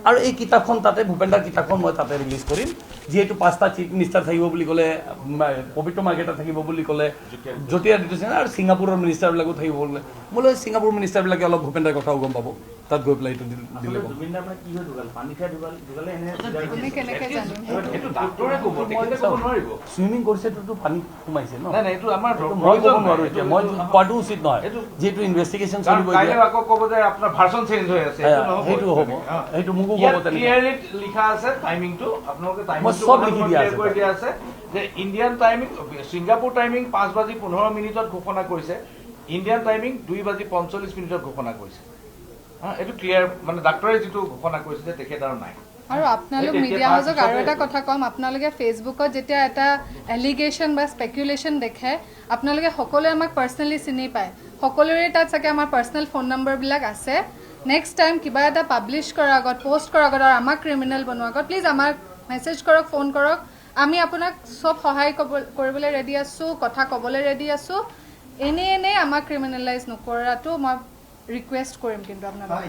আৰু এই কিতাপখন তাতে, ভূপেনদাৰ কিতাপখন মই তাতে ৰিলিজ কৰিম। যিহেতু 5টা চিফ মিনিষ্টাৰ থাকিব বুলি ক'লে, পবিত্ৰ মাৰ্ঘেৰিটা থাকিব বুলি ক'লে, জ্যোতিৰাদিত্য সিং আৰু ছিংগাপুৰৰ মিনিষ্টাৰবিলাকো থাকিব বুলি ক'লে, মোলৈ ছিংগাপুৰ মিনিষ্টাৰবিলাকে অলপ ভূপেনদাৰ কথাও গম পাব, তাত গৈ পেলাই এইটো দিলে। চুইমিং কৰিছেতো পানী সোমাইছে ন, মই ক'ব নোৱাৰো এতিয়া, মই কোৱাটো উচিত নহয়, যিহেতু ইনভেষ্টিগেশ্যন চলিব। সেইটো হ'ব, সেইটো মোকো ক'ব।
লিখা আছে টাইমিংটো, আপোনালোকে
মই চব লিখি দিয়া
আছে যে ইণ্ডিয়ান টাইমিং, ছিংগাপুৰ টাইমিং 5:15 ঘোষণা কৰিছে, ইণ্ডিয়ান টাইমিং 2:45 ঘোষণা কৰিছে। এইটো ক্লিয়াৰ, মানে ডাক্তৰে যিটো ঘোষণা কৰিছে যে তেখেত আৰু নাই।
আৰু আপোনালোক মিডিয়া হাউচক আৰু এটা কথা ক'ম, আপোনালোকে ফেচবুকত যেতিয়া এটা এলিগেশ্যন বা স্পেকুলেশ্যন দেখে, আপোনালোকে সকলোৱে আমাক পাৰ্চনেলি চিনি পায়, সকলোৰে তাত চাগে আমাৰ পাৰ্চনেল ফোন নম্বৰবিলাক আছে। নেক্সট টাইম কিবা এটা পাব্লিছ কৰাৰ আগত, পষ্ট কৰাৰ আগত আৰু আমাক ক্ৰিমিনেল বনোৱাৰ আগত প্লিজ আমাক মেছেজ কৰক, ফোন কৰক। আমি আপোনাক চব সহায় কৰিবলৈ ৰেডি আছোঁ, কথা ক'বলৈ ৰেডি আছোঁ। এনেই এনেই আমাক ক্ৰিমিনেলাইজ নকৰাটো মই ৰিকুৱেষ্ট কৰিম। কিন্তু আপোনালোকে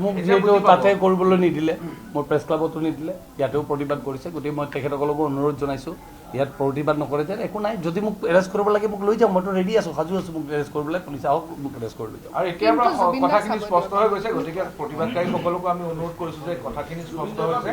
মোক যিহেতু তাতে কৰিবলৈ নিদিলে, মোৰ প্ৰেছ ক্লাবতো নিদিলে, ইয়াতেও প্ৰতিবাদ কৰিছে, গতিকে মই তেখেতসকলকো অনুৰোধ জনাইছোঁ ইয়াত প্ৰতিবাদ নকৰে যে একো নাই, যদি মোক এৰেষ্ট কৰিব লাগে মোক লৈ যাওক, মইতো ৰেডি আছোঁ, সাজু আছোঁ, মোক এৰেষ্ট কৰিবলৈ পুলিচ আহক, মোক এৰেষ্ট কৰি লৈ যাওক।
আৰু এতিয়াৰ পৰা কথাখিনি স্পষ্ট হৈ গৈছে, গতিকে প্ৰতিবাদকাৰীসকলকো আমি অনুৰোধ কৰিছোঁ যে কথাখিনি স্পষ্ট হৈছে,